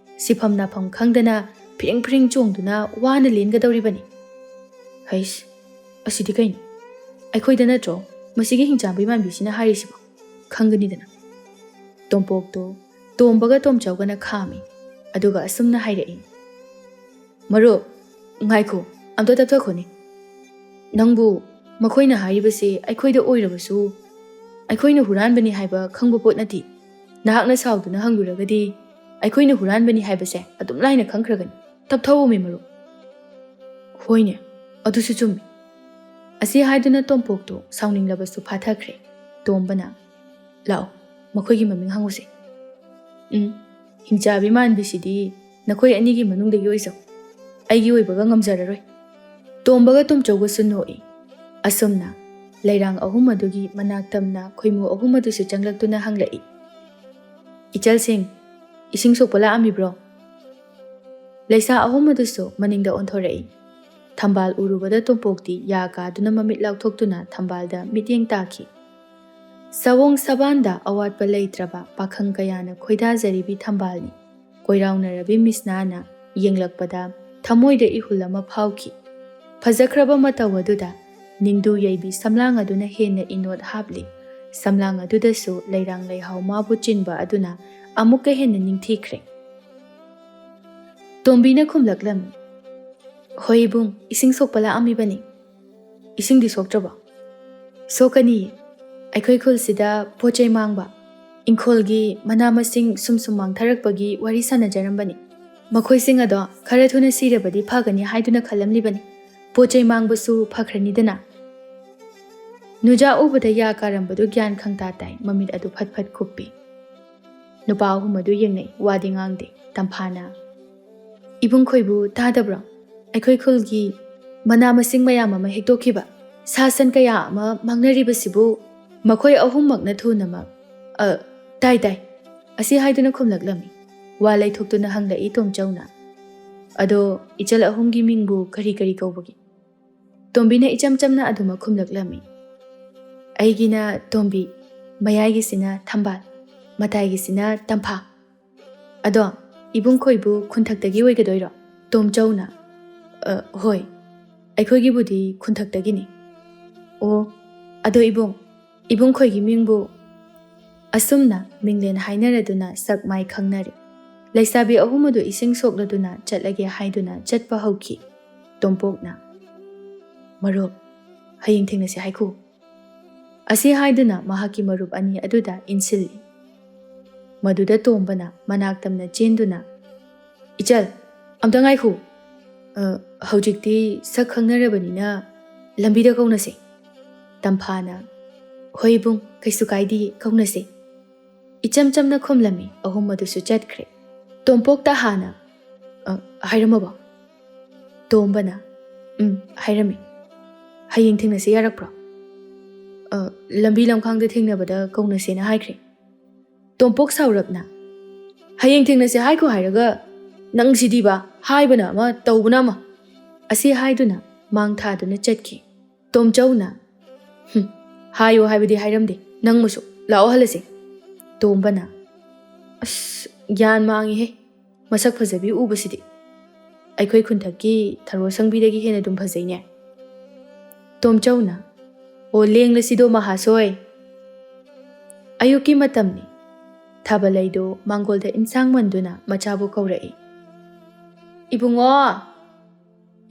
ꯁꯤꯐꯝ ꯅꯥꯐꯝ ꯈꯪꯗꯅ ꯐꯤꯔꯤꯡ ꯐꯤꯔꯤꯡ ꯆꯣꯡꯗꯨꯅ ꯋꯥꯅ ꯂꯦꯟꯒꯗꯧꯔꯤꯕꯅꯤ꯫" "ꯍꯩꯁ, ꯑꯁꯤꯗꯤ ꯀꯩꯅꯣ? ꯑꯩꯈꯣꯏꯗ ꯅꯠꯇ꯭ꯔꯣ ꯃꯁꯤꯒꯤ ꯍꯤꯡꯆꯥꯕꯤ ꯃꯥꯟꯕꯤꯁꯤꯅ ꯍꯥꯏꯔꯤꯁꯤꯕꯣ? ꯈꯪꯒꯅꯤꯗꯅ꯫" ꯇꯣꯝꯄꯣꯛꯇꯣ ꯇꯣꯝꯕꯒ ꯇꯣꯝꯆꯧꯒꯅ ꯈꯥꯝꯃꯤ꯫ ꯑꯗꯨꯒ ꯑꯁꯨꯝꯅ ꯍꯥꯏꯔꯛꯏ, "ꯃꯔꯨꯞ, ꯉꯥꯏꯈꯣ, ꯑꯝꯇ ꯇꯞꯊꯈꯣꯅꯦ꯫ ꯅꯪꯕꯨ, ꯃꯈꯣꯏꯅ ꯍꯥꯏꯔꯤꯕꯁꯦ ꯑꯩꯈꯣꯏꯗ ꯑꯣꯏꯔꯕꯁꯨ, ꯑꯩꯈꯣꯏꯅ ꯍꯨꯔꯥꯟꯕꯅꯤ ꯍꯥꯏꯕ ꯈꯪꯕ ꯄꯣꯠ ꯅꯠꯇꯦ꯫ ꯅꯍꯥꯛꯅ ꯁꯥꯎꯗꯨꯅ ꯍꯪꯂꯨꯔꯒꯗꯤ, ꯑꯩꯈꯣꯏꯅ ꯍꯨꯔꯥꯟꯕꯅꯤ ꯍꯥꯏꯕꯁꯦ ꯑꯗꯨꯝ ꯂꯥꯏꯅ ꯈꯪꯈ꯭ꯔꯒꯅꯤ꯫ ꯇꯞꯊꯧꯑꯣꯃꯤ ꯃꯔꯨꯞ꯫" "ꯍꯣꯏꯅꯦ, ꯑꯗꯨꯁꯨ ꯆꯨꯝꯃꯤ꯫" ꯑꯁꯤ ꯍꯥꯏꯗꯨꯅ ꯇꯣꯝꯄꯣꯛꯇꯨ ꯁꯥꯎꯅꯤꯡꯂꯕꯁꯨ ꯐꯥꯊꯈ꯭ꯔꯦ꯫ ꯇꯣꯝꯕꯅ, "ꯂꯥꯛꯑꯣ, ꯃꯈꯣꯏꯒꯤ ꯃꯃꯤꯡ ꯍꯪꯉꯨꯁꯦ꯫" "ꯎꯝ, ꯍꯤꯡꯆꯥꯕꯤ ꯃꯥꯟꯕꯤꯁꯤꯗꯤ ꯅꯈꯣꯏ ꯑꯅꯤꯒꯤ ꯃꯅꯨꯡꯗꯒꯤ ꯑꯣꯏꯖꯧ꯫ ꯑꯩꯒꯤ ꯑꯣꯏꯕꯒ ꯉꯝꯖꯔꯔꯣꯏ꯫" ꯇꯣꯝꯕꯒ ꯇꯣꯝꯆꯧꯒꯁꯨ ꯅꯣꯛꯏ꯫ ꯑꯁꯨꯝꯅ ꯂꯩꯔꯥꯡ ꯑꯍꯨꯝ ꯑꯗꯨꯒꯤ ꯃꯅꯥꯛ ꯇꯝꯅ ꯈꯣꯏꯃꯨ ꯑꯍꯨꯝ ꯑꯗꯨꯁꯨ ꯆꯪꯂꯛꯇꯨꯅ ꯍꯪꯂꯛꯏ, "ꯏꯆꯜꯁꯤꯡ, ꯏꯁꯤꯡ ꯁꯣꯛꯄ ꯂꯥꯛꯑꯝꯃꯤꯕ꯭ꯔꯣ?" ꯂꯩꯁꯥ ꯑꯍꯨꯝ ꯑꯗꯨꯁꯨ ꯃꯅꯤꯡꯗ ꯑꯣꯟꯊꯣꯔꯛꯏ꯫ ꯊꯝꯕꯥꯜ ꯎꯔꯨꯕꯗ ꯇꯣꯝꯄꯣꯛꯇꯤ ꯌꯥ ꯀꯥꯗꯨꯅ ꯃꯃꯤꯠ ꯂꯥꯎꯊꯣꯛꯇꯨꯅ ꯊꯝꯕꯥꯜꯗ ꯃꯤꯠꯌꯦꯡ ꯇꯥꯈꯤ꯫ ꯁꯑꯣꯡ ꯁꯕꯥꯟꯗ ꯑꯋꯥꯠꯄ ꯂꯩꯇ꯭ꯔꯕ ꯄꯥꯈꯪ ꯀꯌꯥꯅ ꯈꯣꯏꯗꯥꯖꯔꯤꯕꯤ ꯊꯝꯕꯥꯜꯅꯤ꯫ ꯀꯣꯏꯔꯥꯎꯅꯔꯕꯤ ꯃꯤꯁꯅꯥꯅ ꯌꯦꯡꯂꯛꯄꯗ ꯊꯃꯣꯏꯗ ꯏꯍꯨꯜ ꯑꯃ ꯐꯥꯎꯈꯤ꯫ ꯐꯖꯈ꯭ꯔꯕ ꯃꯇꯧ ꯑꯗꯨꯗ ꯅꯤꯡꯗꯨ ꯌꯩꯕꯤ ꯁꯝꯂꯥꯡ ꯑꯗꯨꯅ ꯍꯦꯟꯅ ꯏꯅꯣꯠ ꯍꯥꯞꯂꯤ꯫ ꯁꯝꯂꯥꯡ ꯑꯗꯨꯗꯁꯨ ꯂꯩꯔꯥꯡ ꯂꯩꯍꯥꯎ ꯃꯥꯕꯨ ꯆꯤꯟꯕ ꯑꯗꯨꯅ ꯑꯃꯨꯛꯀ ꯍꯦꯟꯅ ꯅꯤꯡꯊꯤꯈ꯭ꯔꯦ꯫ ꯇꯣꯝꯕꯤꯅ ꯈꯨꯝꯂꯛꯂꯝꯃꯤ, "ꯍꯣꯏ ꯏꯕꯨꯡ, ꯏꯁꯤꯡ ꯁꯣꯛꯄ ꯂꯥꯛꯑꯝꯃꯤꯕꯅꯤ꯫" "ꯏꯁꯤꯡꯗꯤ ꯁꯣꯛꯇ꯭ꯔꯕꯣ?" "ꯁꯣꯛꯀꯅꯤꯌꯦ꯫ ꯑꯩꯈꯣꯏ ꯈꯨꯜꯁꯤꯗ ꯄꯣꯠ ꯆꯩ ꯃꯥꯡꯕ, ꯏꯪꯈꯣꯜꯒꯤ ꯃꯅꯥ ꯃꯁꯤꯡ ꯁꯨꯝ ꯁꯨꯝ ꯃꯥꯡꯊꯔꯛꯄꯒꯤ ꯋꯥꯔꯤ ꯁꯥꯟꯅꯖꯔꯝꯕꯅꯤ꯫ ꯃꯈꯣꯏꯁꯤꯡ ꯑꯗꯣ ꯈꯔ ꯊꯨꯅ ꯁꯤꯔꯕꯗꯤ ꯐꯒꯅꯤ ꯍꯥꯏꯗꯨꯅ ꯈꯜꯂꯝꯂꯤꯕꯅꯤ꯫ ꯄꯣꯠ ꯆꯩ ꯃꯥꯡꯕꯁꯨ ꯐꯈ꯭ꯔꯅꯤꯗꯅ꯫" ꯅꯨꯖꯥ ꯎꯕꯗ ꯌꯥ ꯀꯥꯔꯝꯕꯗꯨ ꯒ꯭ꯌꯥꯟ ꯈꯪꯇꯥ ꯇꯥꯏ, ꯃꯃꯤꯠ ꯑꯗꯨ ꯐꯠ ꯐꯠ ꯀꯨꯞꯄꯤ꯫ ꯅꯨꯄꯥ ꯑꯍꯨꯝ ꯑꯗꯨ ꯌꯦꯡꯅꯩ, ꯋꯥꯗꯤ ꯉꯥꯡꯗꯦ꯫ ꯇꯝꯐꯥꯅ, "ꯏꯕꯨꯡ ꯈꯣꯏꯕꯨ ꯇꯥꯗꯕ꯭ꯔꯣ? ꯑꯩꯈꯣꯏ ꯈꯨꯜꯒꯤ ꯃꯅꯥ ꯃꯁꯤꯡ ꯃꯌꯥꯝ ꯑꯃ ꯍꯦꯛꯇꯣꯛꯈꯤꯕ, ꯁꯥ ꯁꯟ ꯀꯌꯥ ꯑꯃ ꯃꯥꯡꯅꯔꯤꯕꯁꯤꯕꯨ?" ꯃꯈꯣꯏ ꯑꯍꯨꯝꯃꯛꯅ ꯊꯨꯅꯃꯛ, "ꯑ, ꯇꯥꯏ, ꯇꯥꯏ," ꯑꯁꯤ ꯍꯥꯏꯗꯨꯅ ꯈꯨꯝꯂꯛꯂꯝꯃꯤ꯫ ꯋꯥ ꯂꯩꯊꯣꯛꯇꯨꯅ ꯍꯪꯂꯛꯏ ꯇꯣꯝꯆꯧꯅ, "ꯑꯗꯣ ꯏꯆꯜ ꯑꯍꯨꯝꯒꯤ ꯃꯤꯡꯕꯨ ꯀꯔꯤ ꯀꯔꯤ ꯀꯧꯕꯒꯦ?" ꯇꯣꯝꯕꯤꯅ ꯏꯆꯝ ꯆꯝꯅ ꯑꯗꯨꯃꯛ ꯈꯨꯝꯂꯛꯂꯝꯃꯤ꯫ "ꯑꯩꯒꯤꯅ ꯇꯣꯝꯕꯤ, ꯃꯌꯥꯏꯒꯤꯁꯤꯅ ꯊꯝꯕꯥꯜ, ꯃꯇꯥꯏꯒꯤꯁꯤꯅ ꯇꯝꯐꯥ꯫ ꯑꯗꯣ ꯏꯕꯨꯡ ꯈꯣꯏꯕꯨ ꯈꯨꯟꯊꯛꯇꯒꯤ ꯑꯣꯏꯒꯗꯣꯏꯔꯣ?" ꯇꯣꯝꯆꯧꯅ, "ꯑ, ꯍꯣꯏ, ꯑꯩꯈꯣꯏꯒꯤꯕꯨꯗꯤ ꯈꯨꯟꯊꯛꯇꯒꯤꯅꯤ꯫" "ꯑꯣ, ꯑꯗꯣ ꯏꯕꯨꯡ, ꯏꯕꯨꯡ ꯈꯣꯏꯒꯤ ꯃꯤꯡꯕꯨ?" ꯑꯁꯨꯝꯅ ꯃꯤꯡꯂꯦꯟ ꯍꯥꯏꯅꯔꯗꯨꯅ ꯁꯛ ꯃꯥꯏ ꯈꯪꯅꯔꯦ꯫ ꯂꯩꯁꯥꯕꯤ ꯑꯍꯨꯝ ꯑꯗꯨ ꯏꯁꯤꯡ ꯁꯣꯛꯂꯗꯨꯅ ꯆꯠꯂꯒꯦ ꯍꯥꯏꯗꯨꯅ ꯆꯠꯄ ꯍꯧꯈꯤ꯫ ꯇꯣꯝꯄꯣꯛꯅ, "ꯃꯔꯨꯞ, ꯍꯌꯦꯡ ꯊꯦꯡꯅꯁꯤ ꯍꯥꯏꯈꯣ꯫" ꯑꯁꯤ ꯍꯥꯏꯗꯨꯅ ꯃꯍꯥꯛꯀꯤ ꯃꯔꯨꯞ ꯑꯅꯤ ꯑꯗꯨꯗ ꯏꯟꯁꯤꯜꯂꯤ꯫ ꯃꯗꯨꯗ ꯇꯣꯝꯕꯅ ꯃꯅꯥꯛ ꯇꯝꯅ ꯆꯦꯟꯗꯨꯅ, "ꯏꯆꯜ, ꯑꯝꯇ ꯉꯥꯏꯈꯣ꯫ ꯑ, ꯍꯧꯖꯤꯛꯇꯤ ꯁꯛ ꯈꯪꯅꯔꯕꯅꯤꯅ ꯂꯝꯕꯤꯗ ꯀꯧꯅꯁꯦ꯫" ꯇꯝꯐꯥꯅ, "ꯍꯣꯏ ꯏꯕꯨꯡ, ꯀꯩꯁꯨ ꯀꯥꯏꯗꯤꯌꯦ, ꯀꯧꯅꯁꯦ꯫" ꯏꯆꯝ ꯆꯝꯅ ꯈꯨꯝꯂꯝꯃꯤ꯫ ꯑꯍꯨꯝ ꯑꯗꯨꯁꯨ ꯆꯠꯈ꯭ꯔꯦ꯫ ꯇꯣꯝꯄꯣꯛꯇ ꯍꯥꯟꯅ, "ꯑ, ꯍꯥꯏꯔꯝꯃꯕꯣ?" ꯇꯣꯝꯕꯅ, "ꯎꯝ, ꯍꯥꯏꯔꯝꯃꯤ꯫" "ꯍꯌꯦꯡ ꯊꯦꯡꯅꯁꯦ ꯌꯥꯔꯛꯄ꯭ꯔꯣ?" "ꯑ, ꯂꯝꯕꯤ ꯂꯝꯈꯥꯡꯗ ꯊꯦꯡꯅꯕꯗ ꯀꯧꯅꯁꯦꯅ ꯍꯥꯏꯈ꯭ꯔꯦ꯫" ꯇꯣꯝꯄꯣꯛ ꯁꯥꯎꯔꯞꯅ, "ꯍꯌꯦꯡ ꯊꯦꯡꯅꯁꯦ ꯍꯥꯏꯈꯣ ꯍꯥꯏꯔꯒ ꯅꯪꯁꯤꯗꯤꯕ, ꯍꯥꯏꯕꯅ ꯑꯃ ꯇꯧꯕꯅ ꯑꯃ꯫" ꯑꯁꯤ ꯍꯥꯏꯗꯨꯅ ꯃꯥꯡ ꯊꯥꯗꯨꯅ ꯆꯠꯈꯤ꯫ ꯇꯣꯝꯆꯧꯅ, "ꯍꯨꯝ, ꯍꯥꯏꯌꯣ ꯍꯥꯏꯕꯗꯤ ꯍꯥꯏꯔꯝꯗꯦ, ꯅꯪꯕꯨꯁꯨ꯫ ꯂꯥꯛꯑꯣ ꯍꯜꯂꯁꯦ꯫" ꯇꯣꯝꯕꯅ, "ꯑꯁ, ꯒ꯭ꯌꯥꯟ ꯃꯥꯡꯉꯤꯍꯦ, ꯃꯁꯛ ꯐꯖꯕꯤ ꯎꯕꯁꯤꯗꯤ꯫ ꯑꯩꯈꯣꯏ ꯈꯨꯟꯊꯛꯀꯤ ꯊꯔꯣ ꯁꯪꯕꯤꯗꯒꯤ ꯍꯦꯟꯅ ꯑꯗꯨꯝ ꯐꯖꯩꯅꯦ꯫" ꯇꯣꯝꯆꯧꯅ, "ꯑꯣ, ꯂꯦꯡꯂꯁꯤꯗꯣ ꯃꯍꯥꯁꯣꯏ꯫" ꯑꯌꯨꯛꯀꯤ ꯃꯇꯝꯅꯤ꯫ ꯊꯥꯕꯂꯩꯗꯣ ꯃꯥꯡꯒꯣꯜꯗ ꯏꯟꯁꯥꯡ ꯃꯟꯗꯨꯅ ꯃꯆꯥꯕꯨ ꯀꯧꯔꯛꯏ꯫ "ꯏꯕꯨꯡꯉꯣ,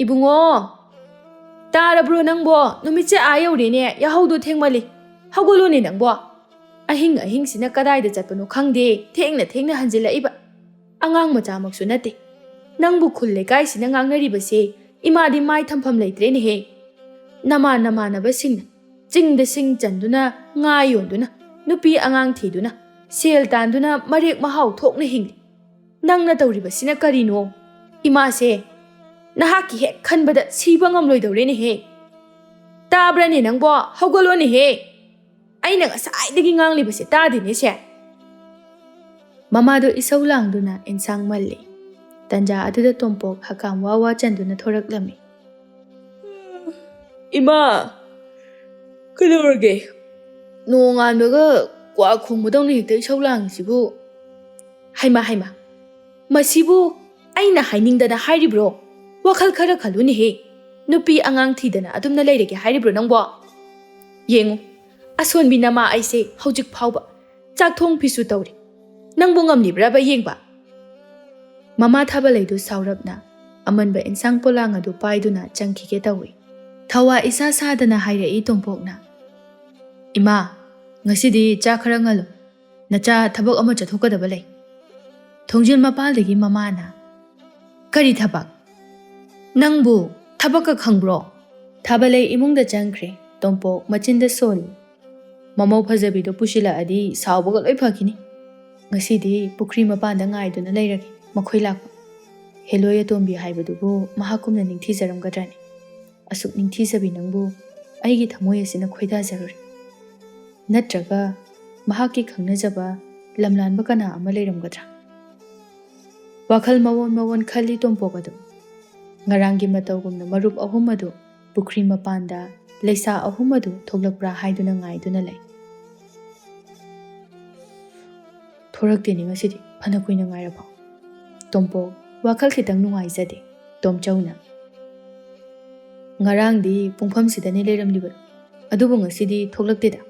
ꯏꯕꯨꯡꯉꯣ, ꯇꯥꯔꯕ꯭ꯔꯣ ꯅꯪꯕꯣ? ꯅꯨꯃꯤꯠꯁꯦ ꯑꯥ ꯌꯧꯔꯦꯅꯦ, ꯌꯥꯍꯧꯗꯣ ꯊꯦꯡꯃꯜꯂꯤ꯫ ꯍꯧꯒꯠꯂꯣꯅꯦ ꯅꯪꯕꯣ꯫ ꯑꯍꯤꯡ ꯑꯍꯤꯡꯁꯤꯅ ꯀꯗꯥꯏꯗ ꯆꯠꯄꯅꯣ ꯈꯪꯗꯦ, ꯊꯦꯡꯅ ꯊꯦꯡꯅ ꯍꯟꯖꯤꯜꯂꯛꯏꯕ꯫ ꯑꯉꯥꯡ ꯃꯆꯥꯃꯛꯁꯨ ꯅꯠꯇꯦ꯫ ꯅꯪꯕꯨ ꯈꯨꯜ ꯂꯩꯀꯥꯏꯁꯤꯅ ꯉꯥꯡꯅꯔꯤꯕꯁꯦ ꯏꯃꯥꯗꯤ ꯃꯥꯏ ꯊꯝꯐꯝ ꯂꯩꯇ꯭ꯔꯦꯅꯦꯍꯦ꯫ ꯅꯃꯥꯟ ꯅꯃꯥꯟꯅꯕꯁꯤꯡꯅ ꯆꯤꯡꯗ ꯁꯤꯡ ꯆꯟꯗꯨꯅ, ꯉꯥ ꯌꯣꯟꯗꯨꯅ, ꯅꯨꯄꯤ ꯑꯉꯥꯡ ꯊꯤꯗꯨꯅ, ꯁꯦꯜ ꯇꯥꯟꯗꯨꯅ ꯃꯔꯦꯛ ꯃꯍꯥꯎ ꯊꯣꯛꯅ ꯍꯤꯡꯂꯤ꯫ ꯅꯪꯅ ꯇꯧꯔꯤꯕꯁꯤꯅ ꯀꯔꯤꯅꯣ? ꯏꯃꯥꯁꯦ ꯅꯍꯥꯛꯀꯤ ꯍꯦꯛ ꯈꯟꯕꯗ ꯁꯤꯕ ꯉꯝꯂꯣꯏꯗꯧꯔꯦꯅꯦꯍꯦ꯫ ꯇꯥꯕ꯭ꯔꯅꯦ ꯅꯪꯕꯣ? ꯍꯧꯒꯠꯂꯣꯅꯦꯍꯦ꯫ ꯑꯩꯅ ꯉꯁꯥꯏꯗꯒꯤ ꯉꯥꯡꯂꯤꯕꯁꯦ ꯇꯥꯗꯦꯅꯦ ꯁꯦ꯫" ꯃꯃꯥꯗꯣ ꯏꯁꯧ ꯂꯥꯡꯗꯨꯅ ꯏꯟꯁꯥꯡ ꯃꯜꯂꯤ꯫ ꯇꯟꯖꯥ ꯑꯗꯨꯗ ꯇꯣꯝꯄꯣꯛ ꯍꯀꯥꯝ ꯋꯥ ꯋꯥ ꯆꯟꯗꯨꯅ ꯊꯣꯔꯛꯂꯝꯃꯤ꯫ "ꯏꯃꯥ, ꯀꯩꯗꯧꯔꯒꯦ? ꯅꯣꯡꯉꯥꯟꯕꯒ ꯀ꯭ꯋꯥꯛ ꯈꯣꯡꯕꯗꯧꯅ ꯍꯦꯛꯇ ꯏꯁꯧ ꯂꯥꯡꯉꯤꯁꯤꯕꯨ?" "ꯍꯩꯃꯥ, ꯍꯩꯃꯥ, ꯃꯁꯤꯕꯨ ꯑꯩꯅ ꯍꯥꯏꯅꯤꯡꯗꯅ ꯍꯥꯏꯔꯤꯕ꯭ꯔꯣ? ꯋꯥꯈꯜ ꯈꯔ ꯈꯜꯂꯨꯅꯦꯍꯦ꯫ ꯅꯨꯄꯤ ꯑꯉꯥꯡ ꯊꯤꯗꯅ ꯑꯗꯨꯝꯅ ꯂꯩꯔꯒꯦ ꯍꯥꯏꯔꯤꯕ꯭ꯔꯣ ꯅꯪꯕꯣ? ꯌꯦꯡꯉꯨ, ꯑꯁꯣꯟꯕꯤ ꯅꯃꯥ ꯑꯩꯁꯦ ꯍꯧꯖꯤꯛ ꯐꯥꯎꯕ ꯆꯥꯛ ꯊꯣꯡ ꯐꯤꯁꯨ ꯇꯧꯔꯤ꯫ ꯅꯪꯕꯨ ꯉꯝꯂꯤꯕ꯭ꯔꯕ ꯌꯦꯡꯕ?" ꯃꯃꯥ ꯊꯥꯕꯂꯩꯗꯨ ꯁꯥꯎꯔꯞꯅ ꯑꯃꯟꯕ ꯏꯟꯁꯥꯡ ꯄꯣꯂꯥꯡ ꯑꯗꯨ ꯄꯥꯏꯗꯨꯅ ꯆꯪꯈꯤꯒꯦ ꯇꯧꯏ꯫ ꯊꯋꯥ ꯏꯁꯥ ꯁꯥꯗꯅ ꯍꯥꯏꯔꯛꯏ ꯇꯣꯝꯄꯣꯛꯅ, "ꯏꯃꯥ, ꯉꯁꯤꯗꯤ ꯆꯥꯛ ꯈꯔ ꯉꯜꯂꯨ꯫ ꯅꯆꯥ ꯊꯕꯛ ꯑꯃ ꯆꯠꯊꯣꯛꯀꯗꯕ ꯂꯩ꯫" ꯊꯣꯡꯖꯤꯜ ꯃꯄꯥꯜꯗꯒꯤ ꯃꯃꯥꯅ, "ꯀꯔꯤ ꯊꯕꯛ? ꯅꯪꯕꯨ ꯊꯕꯛꯀ ꯈꯪꯕ꯭ꯔꯣ?" ꯊꯥꯕꯂꯩ ꯏꯃꯨꯡꯗ ꯆꯪꯈ꯭ꯔꯦ꯫ ꯇꯣꯝꯄꯣꯛ ꯃꯆꯤꯟꯗ ꯁꯣꯜꯂꯤ꯫ "ꯃꯃꯧ ꯐꯖꯕꯤꯗꯣ ꯄꯨꯁꯤꯜꯂꯛꯑꯗꯤ ꯁꯥꯎꯕꯒ ꯂꯣꯏ ꯐꯈꯤꯅꯤ꯫ ꯉꯁꯤꯗꯤ ꯄꯨꯈ꯭ꯔꯤ ꯃꯄꯥꯟꯗ ꯉꯥꯏꯗꯨꯅ ꯂꯩꯔꯒꯦ, ꯃꯈꯣꯏ ꯂꯥꯛꯄ꯫ ꯍꯦꯂꯣꯏ ꯑꯇꯣꯝꯕꯤ ꯍꯥꯏꯕꯗꯨꯕꯨ ꯃꯍꯥꯛꯀꯨꯝꯅ ꯅꯤꯡꯊꯤꯖꯔꯝꯒꯗ꯭ꯔꯅꯤ? ꯑꯁꯨꯛ ꯅꯤꯡꯊꯤꯖꯕꯤ ꯅꯪꯕꯨ ꯑꯩꯒꯤ ꯊꯃꯣꯏ ꯑꯁꯤꯅ ꯈꯣꯏꯗꯥꯖꯔꯨꯔꯦ꯫ ꯅꯠꯇ꯭ꯔꯒ ꯃꯍꯥꯛꯀꯤ ꯈꯪꯅꯖꯕ ꯂꯝꯂꯥꯟꯕ ꯀꯅꯥ ꯑꯃ ꯂꯩꯔꯝꯒꯗ꯭ꯔꯥ?" ꯋꯥꯈꯜ ꯃꯑꯣꯟ ꯃꯑꯣꯟ ꯈꯜꯂꯤ ꯇꯣꯝꯄꯣꯛ ꯑꯗꯨ꯫ ꯉꯔꯥꯡꯒꯤ ꯃꯇꯧꯒꯨꯝꯅ ꯃꯔꯨꯞ ꯑꯍꯨꯝ ꯑꯗꯨ ꯄꯨꯈ꯭ꯔꯤ ꯃꯄꯥꯟꯗ ꯂꯩꯁꯥ ꯑꯍꯨꯝ ꯑꯗꯨ ꯊꯣꯛꯂꯛꯄ꯭ꯔꯥ ꯍꯥꯏꯗꯨꯅ ꯉꯥꯏꯗꯨꯅ ꯂꯩ꯫ "ꯊꯣꯔꯛꯇꯦꯅꯦ ꯉꯁꯤꯗꯤ, ꯐꯅ ꯀꯨꯏꯅ ꯉꯥꯏꯔꯐꯥꯎ꯫" ꯇꯣꯝꯄꯣꯛ ꯋꯥꯈꯜ ꯈꯤꯇꯪ ꯅꯨꯡꯉꯥꯏꯖꯗꯦ꯫ ꯇꯣꯝꯆꯧꯅ, "ꯉꯔꯥꯡꯗꯤ ꯄꯨꯡꯐꯝꯁꯤꯗꯅꯦ ꯂꯩꯔꯝꯂꯤꯕꯗꯣ, ꯑꯗꯨꯕꯨ ꯉꯁꯤꯗꯤ ꯊꯣꯛꯂꯛꯇꯦꯗ꯫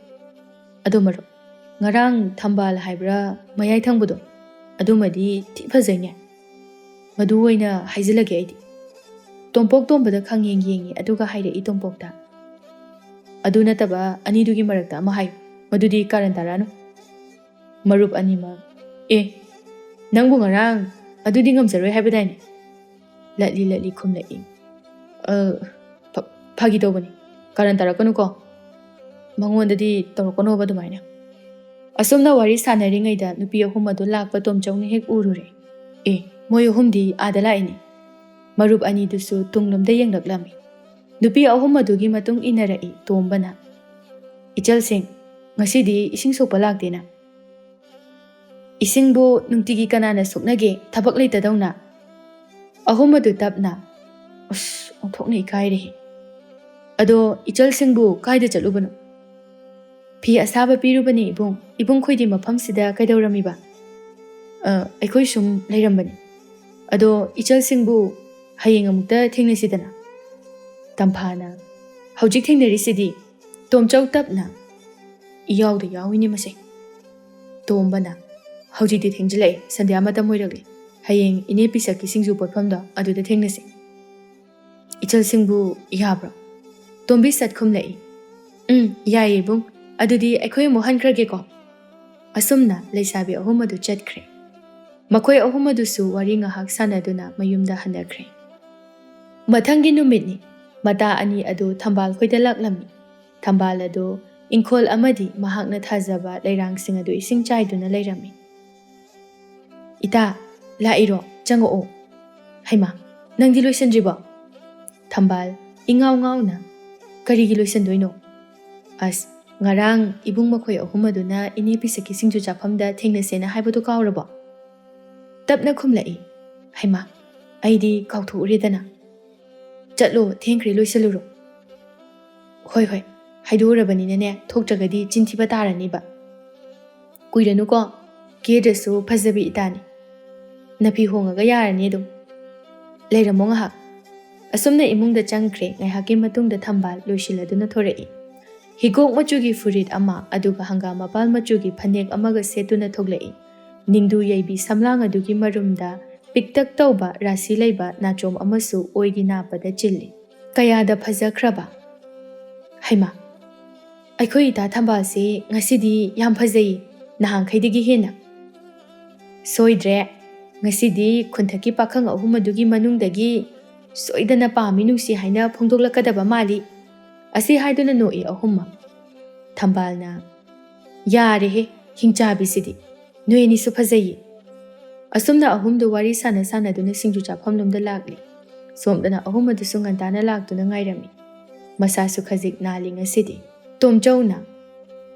ꯑꯗꯣ ꯃꯔꯨꯞ, ꯉꯔꯥꯡ ꯊꯝꯕꯥꯜ ꯍꯥꯏꯕ꯭ꯔꯥ ꯃꯌꯥꯏ ꯊꯪꯕꯗꯣ, ꯑꯗꯨꯃꯗꯤ ꯊꯤ ꯐꯖꯩꯅꯦ꯫ ꯃꯗꯨ ꯑꯣꯏꯅ ꯍꯥꯏꯖꯤꯜꯂꯒꯦ ꯑꯩꯗꯤ꯫" ꯇꯣꯝꯄꯣꯛ ꯇꯣꯝꯕꯗ ꯈꯪꯌꯦꯡ ꯌꯦꯡꯉꯤ, ꯑꯗꯨꯒ ꯍꯥꯏꯔꯛꯏ ꯇꯣꯝꯄꯣꯛꯇ, "ꯑꯗꯨ ꯅꯠꯇꯕ ꯑꯅꯤꯗꯨꯒꯤ ꯃꯔꯛꯇ ꯑꯃ ꯍꯥꯏꯌꯨ, ꯃꯗꯨꯗꯤ ꯀꯥꯔꯟ ꯇꯥꯔꯛꯑꯅꯨ꯫" ꯃꯔꯨꯞ ꯑꯅꯤꯃꯛ, "ꯑꯦ, ꯅꯪꯕꯨ ꯉꯔꯥꯡ ꯑꯗꯨꯗꯤ ꯉꯝꯖꯔꯣꯏ ꯍꯥꯏꯕꯗꯥꯏꯅꯦ?" ꯂꯠꯂꯤ ꯂꯠꯂꯤ ꯈꯨꯝꯂꯛꯏ꯫ "ꯑ, ꯐ-, ꯐꯥꯒꯤ ꯇꯧꯕꯅꯤ, ꯀꯥꯔꯟ ꯇꯥꯔꯛꯀꯅꯨꯀꯣ꯫ ꯃꯉꯣꯟꯗꯗꯤ ꯇꯧꯔꯛꯀꯅꯣꯕ ꯑꯗꯨꯃꯥꯏꯅ꯫" ꯑꯁꯨꯝꯅ ꯋꯥꯔꯤ ꯁꯥꯟꯅꯔꯤꯉꯩꯗ ꯅꯨꯄꯤ ꯑꯍꯨꯝ ꯑꯗꯨ ꯂꯥꯛꯄ ꯇꯣꯝꯆꯧꯅ ꯍꯦꯛ ꯎꯔꯨꯔꯦ꯫ ꯑꯦ, ꯃꯣꯏ ꯑꯍꯨꯝꯗꯤ ꯑꯥꯗ ꯂꯥꯛꯏꯅꯦ꯫ ꯃꯔꯨꯞ ꯑꯅꯤꯗꯨꯁꯨ ꯇꯨꯡꯂꯣꯝꯗ ꯌꯦꯡꯂꯛꯂꯝꯃꯤ꯫ ꯅꯨꯄꯤ ꯑꯍꯨꯝ ꯑꯗꯨꯒꯤ ꯃꯇꯨꯡ ꯏꯟꯅꯔꯛꯏ ꯇꯣꯝꯕꯅ, "ꯏꯆꯜꯁꯤꯡ, ꯉꯁꯤꯗꯤ ꯏꯁꯤꯡ ꯁꯣꯛꯄ ꯂꯥꯛꯇꯦꯅ꯫ ꯏꯁꯤꯡꯕꯨ ꯅꯨꯡꯇꯤꯒꯤ ꯀꯅꯥꯅ ꯁꯣꯛꯅꯒꯦ, ꯊꯕꯛ ꯂꯩꯇꯗꯧꯅ?" ꯑꯍꯨꯝ ꯑꯗꯨ ꯇꯞꯅ, "ꯑꯁ, ꯑꯣꯟꯊꯣꯛꯅ ꯏꯀꯥꯏꯔꯦꯍꯦ꯫ ꯑꯗꯣ ꯏꯆꯜꯁꯤꯡꯕꯨ ꯀꯥꯏꯗ ꯆꯠꯂꯨꯕꯅꯣ?" "ꯐꯤ ꯑꯁꯥꯕ ꯄꯤꯔꯨꯕꯅꯦ ꯏꯕꯨꯡ꯫ ꯏꯕꯨꯡꯈꯣꯏꯗꯤ ꯃꯐꯝꯁꯤꯗ ꯀꯩꯗꯧꯔꯝꯃꯤꯕ?" "ꯑ, ꯑꯩꯈꯣꯏ ꯁꯨꯝ ꯂꯩꯔꯝꯕꯅꯤ꯫ ꯑꯗꯣ ꯏꯆꯜꯁꯤꯡꯕꯨ ꯍꯌꯦꯡ ꯑꯃꯨꯛꯇ ꯊꯦꯡꯅꯁꯤꯗꯅ?" ꯇꯝꯐꯥꯅ, "ꯍꯧꯖꯤꯛ ꯊꯦꯡꯅꯔꯤꯁꯤꯗꯤ?" ꯇꯣꯝꯆꯧ ꯇꯞꯅ, "ꯏꯌꯥꯎꯗ ꯌꯥꯎꯏꯅꯦ ꯃꯁꯦ꯫" ꯇꯣꯝꯕꯅ, "ꯍꯧꯖꯤꯛꯇꯤ ꯊꯦꯡꯖꯤꯜꯂꯛꯑꯦ, ꯁꯟꯙ꯭ꯌꯥ ꯃꯇꯝ ꯑꯣꯏꯔꯛꯂꯦ꯫ ꯍꯌꯦꯡ ꯏꯅꯦ ꯄꯤꯁꯛꯀꯤ ꯁꯤꯡꯖꯨ ꯄꯣꯠꯐꯝꯗꯣ ꯑꯗꯨꯗ ꯊꯦꯡꯅꯁꯦ꯫ ꯏꯆꯜꯁꯤꯡꯕꯨ ꯌꯥꯕ꯭ꯔꯣ?" ꯇꯣꯝꯕꯤ ꯁꯠ ꯈꯨꯝꯂꯛꯏ꯫ "ꯎꯝ, ꯌꯥꯏꯌꯦ ꯏꯕꯨꯡ꯫ ꯑꯗꯨꯗꯤ ꯑꯩꯈꯣꯏ ꯑꯃꯨꯛ ꯍꯟꯈ꯭ꯔꯒꯦꯀꯣ꯫" ꯑꯁꯨꯝꯅ ꯂꯩꯁꯥꯕꯤ ꯑꯍꯨꯝ ꯑꯗꯨ ꯆꯠꯈ꯭ꯔꯦ꯫ ꯃꯈꯣꯏ ꯑꯍꯨꯝ ꯑꯗꯨꯁꯨ ꯋꯥꯔꯤ ꯉꯥꯏꯍꯥꯛ ꯁꯥꯟꯅꯗꯨꯅ ꯃꯌꯨꯝꯗ ꯍꯟꯅꯈ꯭ꯔꯦ꯫ ꯃꯊꯪꯒꯤ ꯅꯨꯃꯤꯠꯅꯤ꯫ ꯃꯇꯥ ꯑꯅꯤ ꯑꯗꯨ ꯊꯝꯕꯥꯜ ꯈꯣꯏꯗ ꯂꯥꯛꯂꯝꯃꯤ꯫ ꯊꯝꯕꯥꯜ ꯑꯗꯨ ꯏꯪꯈꯣꯜ ꯑꯃꯗꯤ ꯃꯍꯥꯛꯅ ꯊꯥꯖꯕ ꯂꯩꯔꯥꯡꯁꯤꯡ ꯑꯗꯨ ꯏꯁꯤꯡ ꯆꯥꯏꯗꯨꯅ ꯂꯩꯔꯝꯃꯤ꯫ "ꯏꯇꯥ, ꯂꯥꯛꯏꯔꯣ? ꯆꯪꯉꯛꯑꯣ꯫" "ꯍꯩꯃꯥ, ꯅꯪꯗꯤ ꯂꯣꯏꯁꯤꯟꯗ꯭ꯔꯤꯕꯣ?" ꯊꯝꯕꯥꯜ ꯏꯉꯥꯎ ꯉꯥꯎꯅ, "ꯀꯔꯤꯒꯤ ꯂꯣꯏꯁꯤꯟꯗꯣꯏꯅꯣ?" "ꯑꯁ, ꯉꯔꯥꯡ ꯏꯕꯨꯡ ꯃꯈꯣꯏ ꯑꯍꯨꯝ ꯑꯗꯨꯅ ꯏꯅꯦ ꯄꯤꯁꯛꯀꯤ ꯁꯤꯡꯖꯨ ꯆꯥꯐꯝꯗ ꯊꯦꯡꯅꯁꯦꯅ ꯍꯥꯏꯕꯗꯨ ꯀꯥꯎꯔꯕꯣ?" ꯇꯞꯅ ꯈꯨꯝꯂꯛꯏ꯫ "ꯍꯩꯃꯥ, ꯑꯩꯗꯤ ꯀꯥꯎꯊꯣꯛꯎꯔꯦꯗꯅ꯫" "ꯆꯠꯂꯣ, ꯊꯦꯡꯈ꯭ꯔꯦ, ꯂꯣꯏꯁꯤꯜꯂꯨꯔꯣ꯫" "ꯍꯣꯏ, ꯍꯣꯏ, ꯍꯥꯏꯗꯣꯛꯎꯔꯕꯅꯤꯅꯅꯦ, ꯊꯣꯛꯇ꯭ꯔꯒꯗꯤ ꯆꯤꯟꯊꯤꯕ ꯇꯥꯔꯅꯤꯕ꯫ ꯀꯨꯏꯔꯅꯨꯀꯣ, ꯀꯦꯗ꯭ꯔꯁꯨ ꯐꯖꯕꯤ ꯏꯇꯥꯅꯤ꯫ ꯅꯐꯤ ꯍꯣꯡꯉꯒ ꯌꯥꯔꯅꯤ ꯑꯗꯨꯝ꯫ ꯂꯩꯔꯝꯃꯣ ꯉꯥꯏꯍꯥꯛ꯫" ꯑꯁꯨꯝꯅ ꯏꯃꯨꯡꯗ ꯆꯪꯈ꯭ꯔꯦ꯫ ꯉꯥꯏꯍꯥꯛꯀꯤ ꯃꯇꯨꯡꯗ ꯊꯝꯕꯥꯜ ꯂꯣꯏꯁꯤꯜꯂꯗꯨꯅ ꯊꯣꯔꯛꯏ꯫ ꯍꯤꯒꯣꯛ ꯃꯆꯨꯒꯤ ꯐꯨꯔꯤꯠ ꯑꯃ, ꯑꯗꯨꯒ ꯍꯪꯒꯥꯝ ꯃꯄꯥꯜ ꯃꯆꯨꯒꯤ ꯐꯅꯦꯛ ꯑꯃꯒ ꯁꯦꯠꯇꯨꯅ ꯊꯣꯛꯂꯛꯏ꯫ ꯅꯤꯡꯗꯨ ꯌꯩꯕꯤ ꯁꯝꯂꯥꯡ ꯑꯗꯨꯒꯤ ꯃꯔꯨꯝꯗ ꯄꯤꯛꯇꯛ ꯇꯧꯕ ꯔꯥꯁꯤ ꯂꯩꯕ ꯅꯥꯆꯣꯝ ꯑꯃꯁꯨ ꯑꯣꯏꯒꯤ ꯅꯥꯞꯄꯗ ꯆꯤꯜꯂꯤ꯫ ꯀꯌꯥꯗ ꯐꯖꯈ꯭ꯔꯕ! "ꯍꯩꯃꯥ, ꯑꯩꯈꯣꯏ ꯏꯇꯥ ꯊꯝꯕꯥꯜꯁꯦ ꯉꯁꯤꯗꯤ ꯌꯥꯝ ꯐꯖꯩ, ꯅꯍꯥꯟꯈꯩꯗꯒꯤ ꯍꯦꯟꯅ꯫" "ꯁꯣꯏꯗ꯭ꯔꯦ, ꯉꯁꯤꯗꯤ ꯈꯨꯟꯊꯛꯀꯤ ꯄꯥꯈꯪ ꯑꯍꯨꯝ ꯑꯗꯨꯒꯤ ꯃꯅꯨꯡꯗꯒꯤ ꯁꯣꯏꯗꯅ ꯄꯥꯝꯃꯤ ꯅꯨꯡꯁꯤ ꯍꯥꯏꯅ ꯐꯣꯡꯗꯣꯛꯂꯛꯀꯗꯕ ꯃꯥꯜꯂꯤ꯫" ꯑꯁꯤ ꯍꯥꯏꯗꯨꯅ ꯅꯣꯛꯏ ꯑꯍꯨꯝꯃꯛ꯫ ꯊꯝꯕꯥꯜꯅ, "ꯌꯥꯔꯦꯍꯦ, ꯍꯤꯡꯆꯥꯕꯤꯁꯤꯗꯤ꯫ ꯅꯣꯏ ꯑꯅꯤꯁꯨ ꯐꯖꯩꯌꯦ꯫" ꯑꯁꯨꯝꯅ ꯑꯍꯨꯝꯗꯨ ꯋꯥꯔꯤ ꯁꯥꯟꯅ ꯁꯥꯟꯅꯗꯨꯅ ꯁꯤꯡꯖꯨ ꯆꯥꯐꯝꯂꯣꯝꯗ ꯂꯥꯛꯂꯤ꯫ ꯁꯣꯝꯗꯅ ꯑꯍꯨꯝ ꯑꯗꯨꯁꯨ ꯉꯟꯇꯥꯅ ꯂꯥꯛꯇꯨꯅ ꯉꯥꯏꯔꯝꯃꯤ꯫ ꯃꯁꯥꯁꯨ ꯈꯖꯤꯛ ꯅꯥꯜꯂꯤ ꯉꯁꯤꯗꯤ꯫ ꯇꯣꯝꯆꯧꯅ,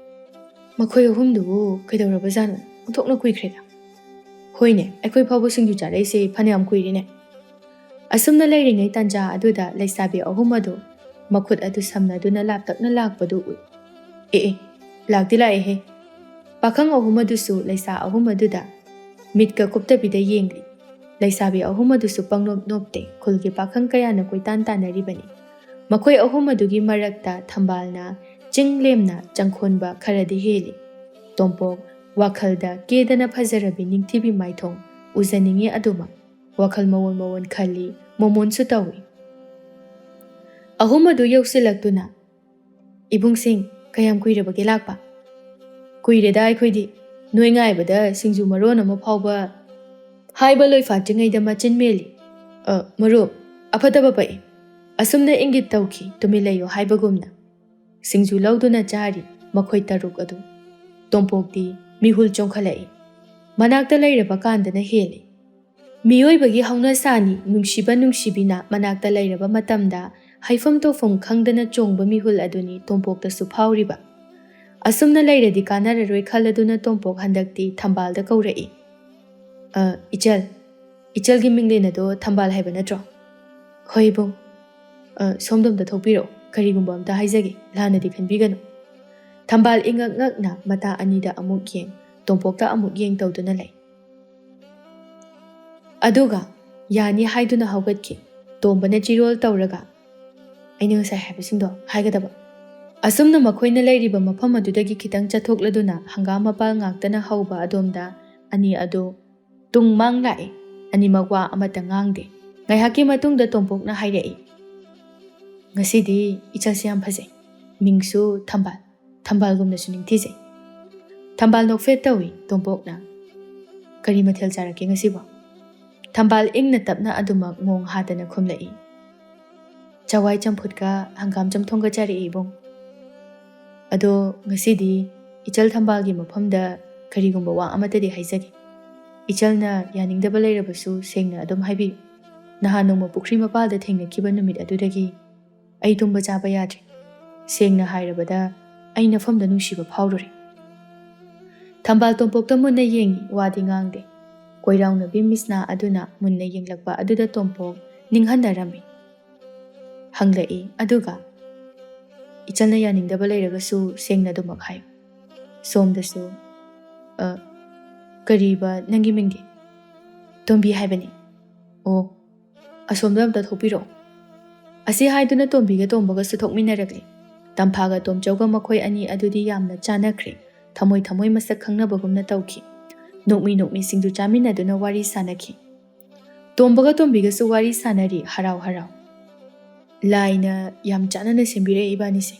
"ꯃꯈꯣꯏ ꯑꯍꯨꯝꯗꯨꯕꯨ ꯀꯩꯗꯧꯔꯕꯖꯥꯠꯅꯣ? ꯑꯣꯟꯊꯣꯛꯅ ꯀꯨꯏꯈ꯭ꯔꯦꯗ꯫" "ꯍꯣꯏꯅꯦ, ꯑꯩꯈꯣꯏ ꯐꯥꯎꯕ ꯁꯤꯡꯖꯨ ꯆꯥꯔꯛꯏꯁꯦ ꯐꯅꯌꯥꯝ ꯀꯨꯏꯔꯦꯅꯦ꯫" ꯑꯁꯨꯝꯅ ꯂꯩꯔꯤꯉꯩ ꯇꯥꯟꯖꯥ ꯑꯗꯨꯗ ꯂꯩꯁꯥꯕꯤ ꯑꯍꯨꯝ ꯑꯗꯨ ꯃꯈꯨꯠ ꯑꯗꯨ ꯁꯝꯅꯗꯨꯅ ꯂꯥꯞꯇꯛꯅ ꯂꯥꯛꯄꯗꯨ ꯎꯏ꯫ ꯑꯦ ꯑꯦ, ꯂꯥꯛꯇꯤ ꯂꯥꯛꯑꯦꯍꯦ꯫ ꯄꯥꯈꯪ ꯑꯍꯨꯝ ꯑꯗꯨꯁꯨ ꯂꯩꯁꯥ ꯑꯍꯨꯝ ꯑꯗꯨꯗ ꯃꯤꯠꯀ ꯀꯨꯞꯇꯕꯤꯗ ꯌꯦꯡꯂꯤ꯫ ꯂꯩꯁꯥꯕꯤ ꯑꯍꯨꯝ ꯑꯗꯨꯁꯨ ꯄꯪꯅꯣꯞ ꯅꯣꯞꯇꯦ꯫ ꯈꯨꯜꯒꯤ ꯄꯥꯈꯪ ꯀꯌꯥꯅ ꯀꯣꯏꯇꯥꯟ ꯇꯥꯟꯅꯔꯤꯕꯅꯤ꯫ ꯃꯈꯣꯏ ꯑꯍꯨꯝ ꯑꯗꯨꯒꯤ ꯃꯔꯛꯇ ꯊꯝꯕꯥꯜꯅ ꯆꯤꯡ ꯂꯦꯝꯅ ꯆꯪꯈꯣꯟꯕ ꯈꯔꯗꯤ ꯍꯦꯜꯂꯤ꯫ ꯇꯣꯝꯄꯣꯛ ꯋꯥꯈꯜꯗ ꯀꯦꯗꯅ ꯐꯖꯔꯕꯤ ꯅꯤꯡꯊꯤꯕꯤ ꯃꯥꯏꯊꯣꯡ ꯎꯖꯅꯤꯡꯉꯤ ꯑꯗꯨꯃꯛ ꯋꯥꯈꯜ ꯃꯑꯣꯟ ꯃꯑꯣꯟ ꯈꯜꯂꯤ, ꯃꯣꯃꯣꯟꯁꯨ ꯇꯧꯏ꯫ ꯑꯍꯨꯝ ꯑꯗꯨ ꯌꯧꯁꯤꯜꯂꯛꯇꯨꯅ, "ꯏꯕꯨꯡꯁꯤꯡ, ꯀꯌꯥꯝ ꯀꯨꯏꯔꯕꯒꯦ ꯂꯥꯛꯄ?" "ꯀꯨꯏꯔꯦꯗ ꯑꯩꯈꯣꯏꯗꯤ꯫ ꯅꯣꯏ ꯉꯥꯏꯕꯗ ꯁꯤꯡꯖꯨ ꯃꯔꯣꯟ ꯑꯃ ꯐꯥꯎꯕ" ꯍꯥꯏꯕ ꯂꯣꯏꯐꯥꯠꯇ꯭ꯔꯤꯉꯩꯗ ꯃꯆꯤꯟ ꯃꯦꯜꯂꯤ꯫ "ꯑ, ꯃꯔꯨꯞ, ꯑꯐꯠꯇꯕ ꯄꯛꯏ꯫ ꯑꯁꯨꯝꯅ ꯏꯪꯒꯤꯠ ꯇꯧꯈꯤ, ꯇꯨꯃꯤꯟ ꯂꯩꯌꯨ ꯍꯥꯏꯕꯒꯨꯝꯅ꯫ ꯁꯤꯡꯖꯨ ꯂꯧꯗꯨꯅ ꯆꯥꯔꯤ ꯃꯈꯣꯏ ꯇꯔꯨꯛ ꯑꯗꯨ꯫ ꯇꯣꯝꯄꯣꯛꯇꯤ ꯃꯤꯍꯨꯜ ꯆꯣꯡꯈꯠꯂꯛꯏ꯫ ꯃꯅꯥꯛꯇ ꯂꯩꯔꯕ ꯀꯥꯟꯗꯅ ꯍꯦꯜꯂꯤ꯫ ꯃꯤꯑꯣꯏꯕꯒꯤ ꯍꯧꯅꯁꯥꯅꯤ, ꯅꯨꯡꯁꯤꯕ ꯅꯨꯡꯁꯤꯕꯤꯅ ꯃꯅꯥꯛꯇ ꯂꯩꯔꯕ ꯃꯇꯝꯗ ꯍꯩꯐꯝ ꯇꯧꯐꯝ ꯈꯪꯗꯅ ꯆꯣꯡꯕ ꯃꯤꯍꯨꯜ ꯑꯗꯨꯅꯤ ꯇꯣꯝꯄꯣꯛꯇꯁꯨ ꯐꯥꯎꯔꯤꯕ꯫ ꯑꯁꯨꯝꯅ ꯂꯩꯔꯗꯤ ꯀꯥꯟꯅꯔꯔꯣꯏ ꯈꯜꯂꯗꯨꯅ ꯇꯣꯝꯄꯣꯛ ꯍꯟꯗꯛꯇꯤ ꯊꯝꯕꯥꯜꯗ ꯀꯧꯔꯛꯏ꯫ "ꯑ, ꯏꯆꯜ, ꯏꯆꯜꯒꯤ ꯃꯤꯡꯂꯦꯟ ꯑꯗꯣ ꯊꯝꯕꯥꯜ ꯍꯥꯏꯕ ꯅꯠꯇ꯭ꯔꯣ?" "ꯍꯣꯏ ꯏꯕꯨꯡ꯫ ꯑ, ꯁꯣꯝꯗꯣꯝꯗ ꯊꯣꯛꯄꯤꯔꯛꯑꯣ, ꯀꯔꯤꯒꯨꯝꯕ ꯑꯝꯇ ꯍꯥꯏꯖꯒꯦ, ꯂꯥꯟꯅꯗꯤ ꯈꯟꯕꯤꯒꯅꯨ꯫" ꯊꯝꯕꯥꯜ ꯏꯉꯛ ꯉꯛꯅ ꯃꯇꯥ ꯑꯅꯤꯗ ꯑꯃꯨꯛ ꯌꯦꯡ, ꯇꯣꯝꯄꯣꯛꯇ ꯑꯃꯨꯛ ꯌꯦꯡ ꯇꯧꯗꯨꯅ ꯂꯩ꯫ ꯑꯗꯨꯒ ꯌꯥꯅꯤ ꯍꯥꯏꯗꯨꯅ ꯍꯧꯒꯠꯈꯤ꯫ ꯇꯣꯝꯕꯅ ꯆꯤꯔꯣꯜ ꯇꯧꯔꯒ, "ꯑꯩꯅ ꯉꯁꯥꯏ ꯍꯥꯏꯕꯁꯤꯡꯗꯣ ꯍꯥꯏꯒꯗꯕ꯫" ꯑꯁꯨꯝꯅ ꯃꯈꯣꯏꯅ ꯂꯩꯔꯤꯕ ꯃꯐꯝ ꯑꯗꯨꯗꯒꯤ ꯈꯤꯇꯪ ꯆꯠꯊꯣꯛꯂꯗꯨꯅ ꯍꯪꯒꯥꯝ ꯃꯄꯥꯜ ꯉꯥꯛꯇꯅ ꯍꯧꯕ ꯑꯗꯣꯝꯗ ꯑꯅꯤ ꯑꯗꯨ ꯇꯨꯡ ꯃꯥꯡ ꯂꯥꯛꯏ꯫ ꯑꯅꯤꯃꯛ ꯋꯥ ꯑꯃꯠꯇ ꯉꯥꯡꯗꯦ꯫ ꯉꯥꯏꯍꯥꯛꯀꯤ ꯃꯇꯨꯡꯗ ꯇꯣꯝꯄꯣꯛꯅ ꯍꯥꯏꯔꯛꯏ, "ꯉꯁꯤꯗꯤ ꯏꯆꯜꯁꯤ ꯌꯥꯝ ꯐꯖꯩ꯫ ꯃꯤꯡꯁꯨ ꯊꯝꯕꯥꯜ꯫ ꯊꯝꯕꯥꯜꯒꯨꯝꯅꯁꯨ ꯅꯤꯡꯊꯤꯖꯩ꯫" ꯊꯝꯕꯥꯜ ꯅꯣꯛꯐꯦꯠ ꯇꯧꯏ ꯇꯣꯝꯄꯣꯛꯅ꯫ "ꯀꯔꯤ ꯃꯊꯦꯜ ꯆꯥꯔꯛꯀꯦ ꯉꯁꯤꯕꯣ?" ꯊꯝꯕꯥꯜ ꯏꯪꯅ ꯇꯞꯅ ꯑꯗꯨꯃꯛ ꯃꯣꯡ ꯍꯥꯗꯅ ꯈꯨꯝꯂꯛꯏ꯫ "ꯆꯋꯥꯏ ꯆꯝꯐꯨꯠꯀ ꯍꯪꯒꯥꯝ ꯆꯝꯊꯣꯡꯒ ꯆꯥꯔꯛꯏ ꯏꯕꯨꯡ꯫ ꯑꯗꯣ ꯉꯁꯤꯗꯤ ꯏꯆꯜ ꯊꯝꯕꯥꯜꯒꯤ ꯃꯐꯝꯗ ꯀꯔꯤꯒꯨꯝꯕ ꯋꯥ ꯑꯃꯠꯇꯗꯤ ꯍꯥꯏꯖꯒꯦ꯫ ꯏꯆꯜꯅ ꯌꯥꯅꯤꯡꯗꯕ ꯂꯩꯔꯕꯁꯨ ꯁꯦꯡꯅ ꯑꯗꯨꯝ ꯍꯥꯏꯕꯤꯌꯨ꯫ ꯅꯍꯥꯟ ꯅꯣꯡꯃ ꯄꯨꯈ꯭ꯔꯤ ꯃꯄꯥꯜꯗ ꯊꯦꯡꯅꯈꯤꯕ ꯅꯨꯃꯤꯠ ꯑꯗꯨꯗꯒꯤ ꯑꯩ ꯇꯨꯝꯕ ꯆꯥꯕ ꯌꯥꯗ꯭ꯔꯦ꯫ ꯁꯦꯡꯅ ꯍꯥꯏꯔꯕꯗ ꯑꯩ ꯅꯐꯝꯗ ꯅꯨꯡꯁꯤꯕ ꯐꯥꯎꯔꯨꯔꯦ꯫" ꯊꯝꯕꯥꯜ ꯇꯣꯝꯄꯣꯛꯇ ꯃꯨꯟꯅ ꯌꯦꯡꯉꯤ, ꯋꯥꯗꯤ ꯉꯥꯡꯗꯦ꯫ ꯀꯣꯏꯔꯥꯎꯅꯕꯤ ꯃꯤꯁꯅꯥ ꯑꯗꯨꯅ ꯃꯨꯟꯅ ꯌꯦꯡꯂꯛꯄ ꯑꯗꯨꯗ ꯇꯣꯝꯄꯣꯛ ꯅꯤꯡꯍꯟꯅꯔꯝꯃꯤ꯫ ꯍꯪꯂꯛꯏ, ꯑꯗꯨꯒ ꯏꯆꯜꯅ ꯌꯥꯅꯤꯡꯗꯕ ꯂꯩꯔꯒꯁꯨ ꯁꯦꯡꯅ ꯑꯗꯨꯃꯛ ꯍꯥꯏꯌꯨ꯫ ꯁꯣꯝꯗꯁꯨ, "ꯑ, ꯀꯔꯤꯕ ꯅꯪꯒꯤ ꯃꯤꯡꯗꯤ?" "ꯇꯣꯝꯕꯤ ꯍꯥꯏꯕꯅꯤ꯫" "ꯑꯣ, ꯑꯁꯣꯝꯗ ꯑꯝꯇ ꯊꯣꯛꯄꯤꯔꯛꯑꯣ꯫" ꯑꯁꯤ ꯍꯥꯏꯗꯨꯅ ꯇꯣꯝꯕꯤꯒ ꯇꯣꯝꯕꯒꯁꯨ ꯊꯣꯛꯃꯤꯟꯅꯔꯛꯂꯤ꯫ ꯇꯝꯐꯥꯒ ꯇꯣꯝꯆꯧꯒ ꯃꯈꯣꯏ ꯑꯅꯤ ꯑꯗꯨꯗꯤ ꯌꯥꯝꯅ ꯆꯥꯟꯅꯈ꯭ꯔꯦ꯫ ꯊꯃꯣꯏ ꯊꯃꯣꯏ ꯃꯁꯛ ꯈꯪꯅꯕꯒꯨꯝꯅ ꯇꯧꯈꯤ꯫ ꯅꯣꯛꯃꯤ ꯅꯣꯛꯃꯤ ꯁꯤꯡꯖꯨ ꯆꯥꯃꯤꯟꯅꯗꯨꯅ ꯋꯥꯔꯤ ꯁꯥꯟꯅꯈꯤ꯫ ꯇꯣꯝꯕꯒ ꯇꯣꯝꯕꯤꯒꯁꯨ ꯋꯥꯔꯤ ꯁꯥꯟꯅꯔꯤ ꯍꯔꯥꯎ ꯍꯔꯥꯎ꯫ "ꯂꯥꯏꯅ ꯌꯥꯝ ꯆꯥꯟꯅꯅ ꯁꯦꯝꯕꯤꯔꯛꯑꯦ ꯏꯕꯥꯅꯤꯁꯦ꯫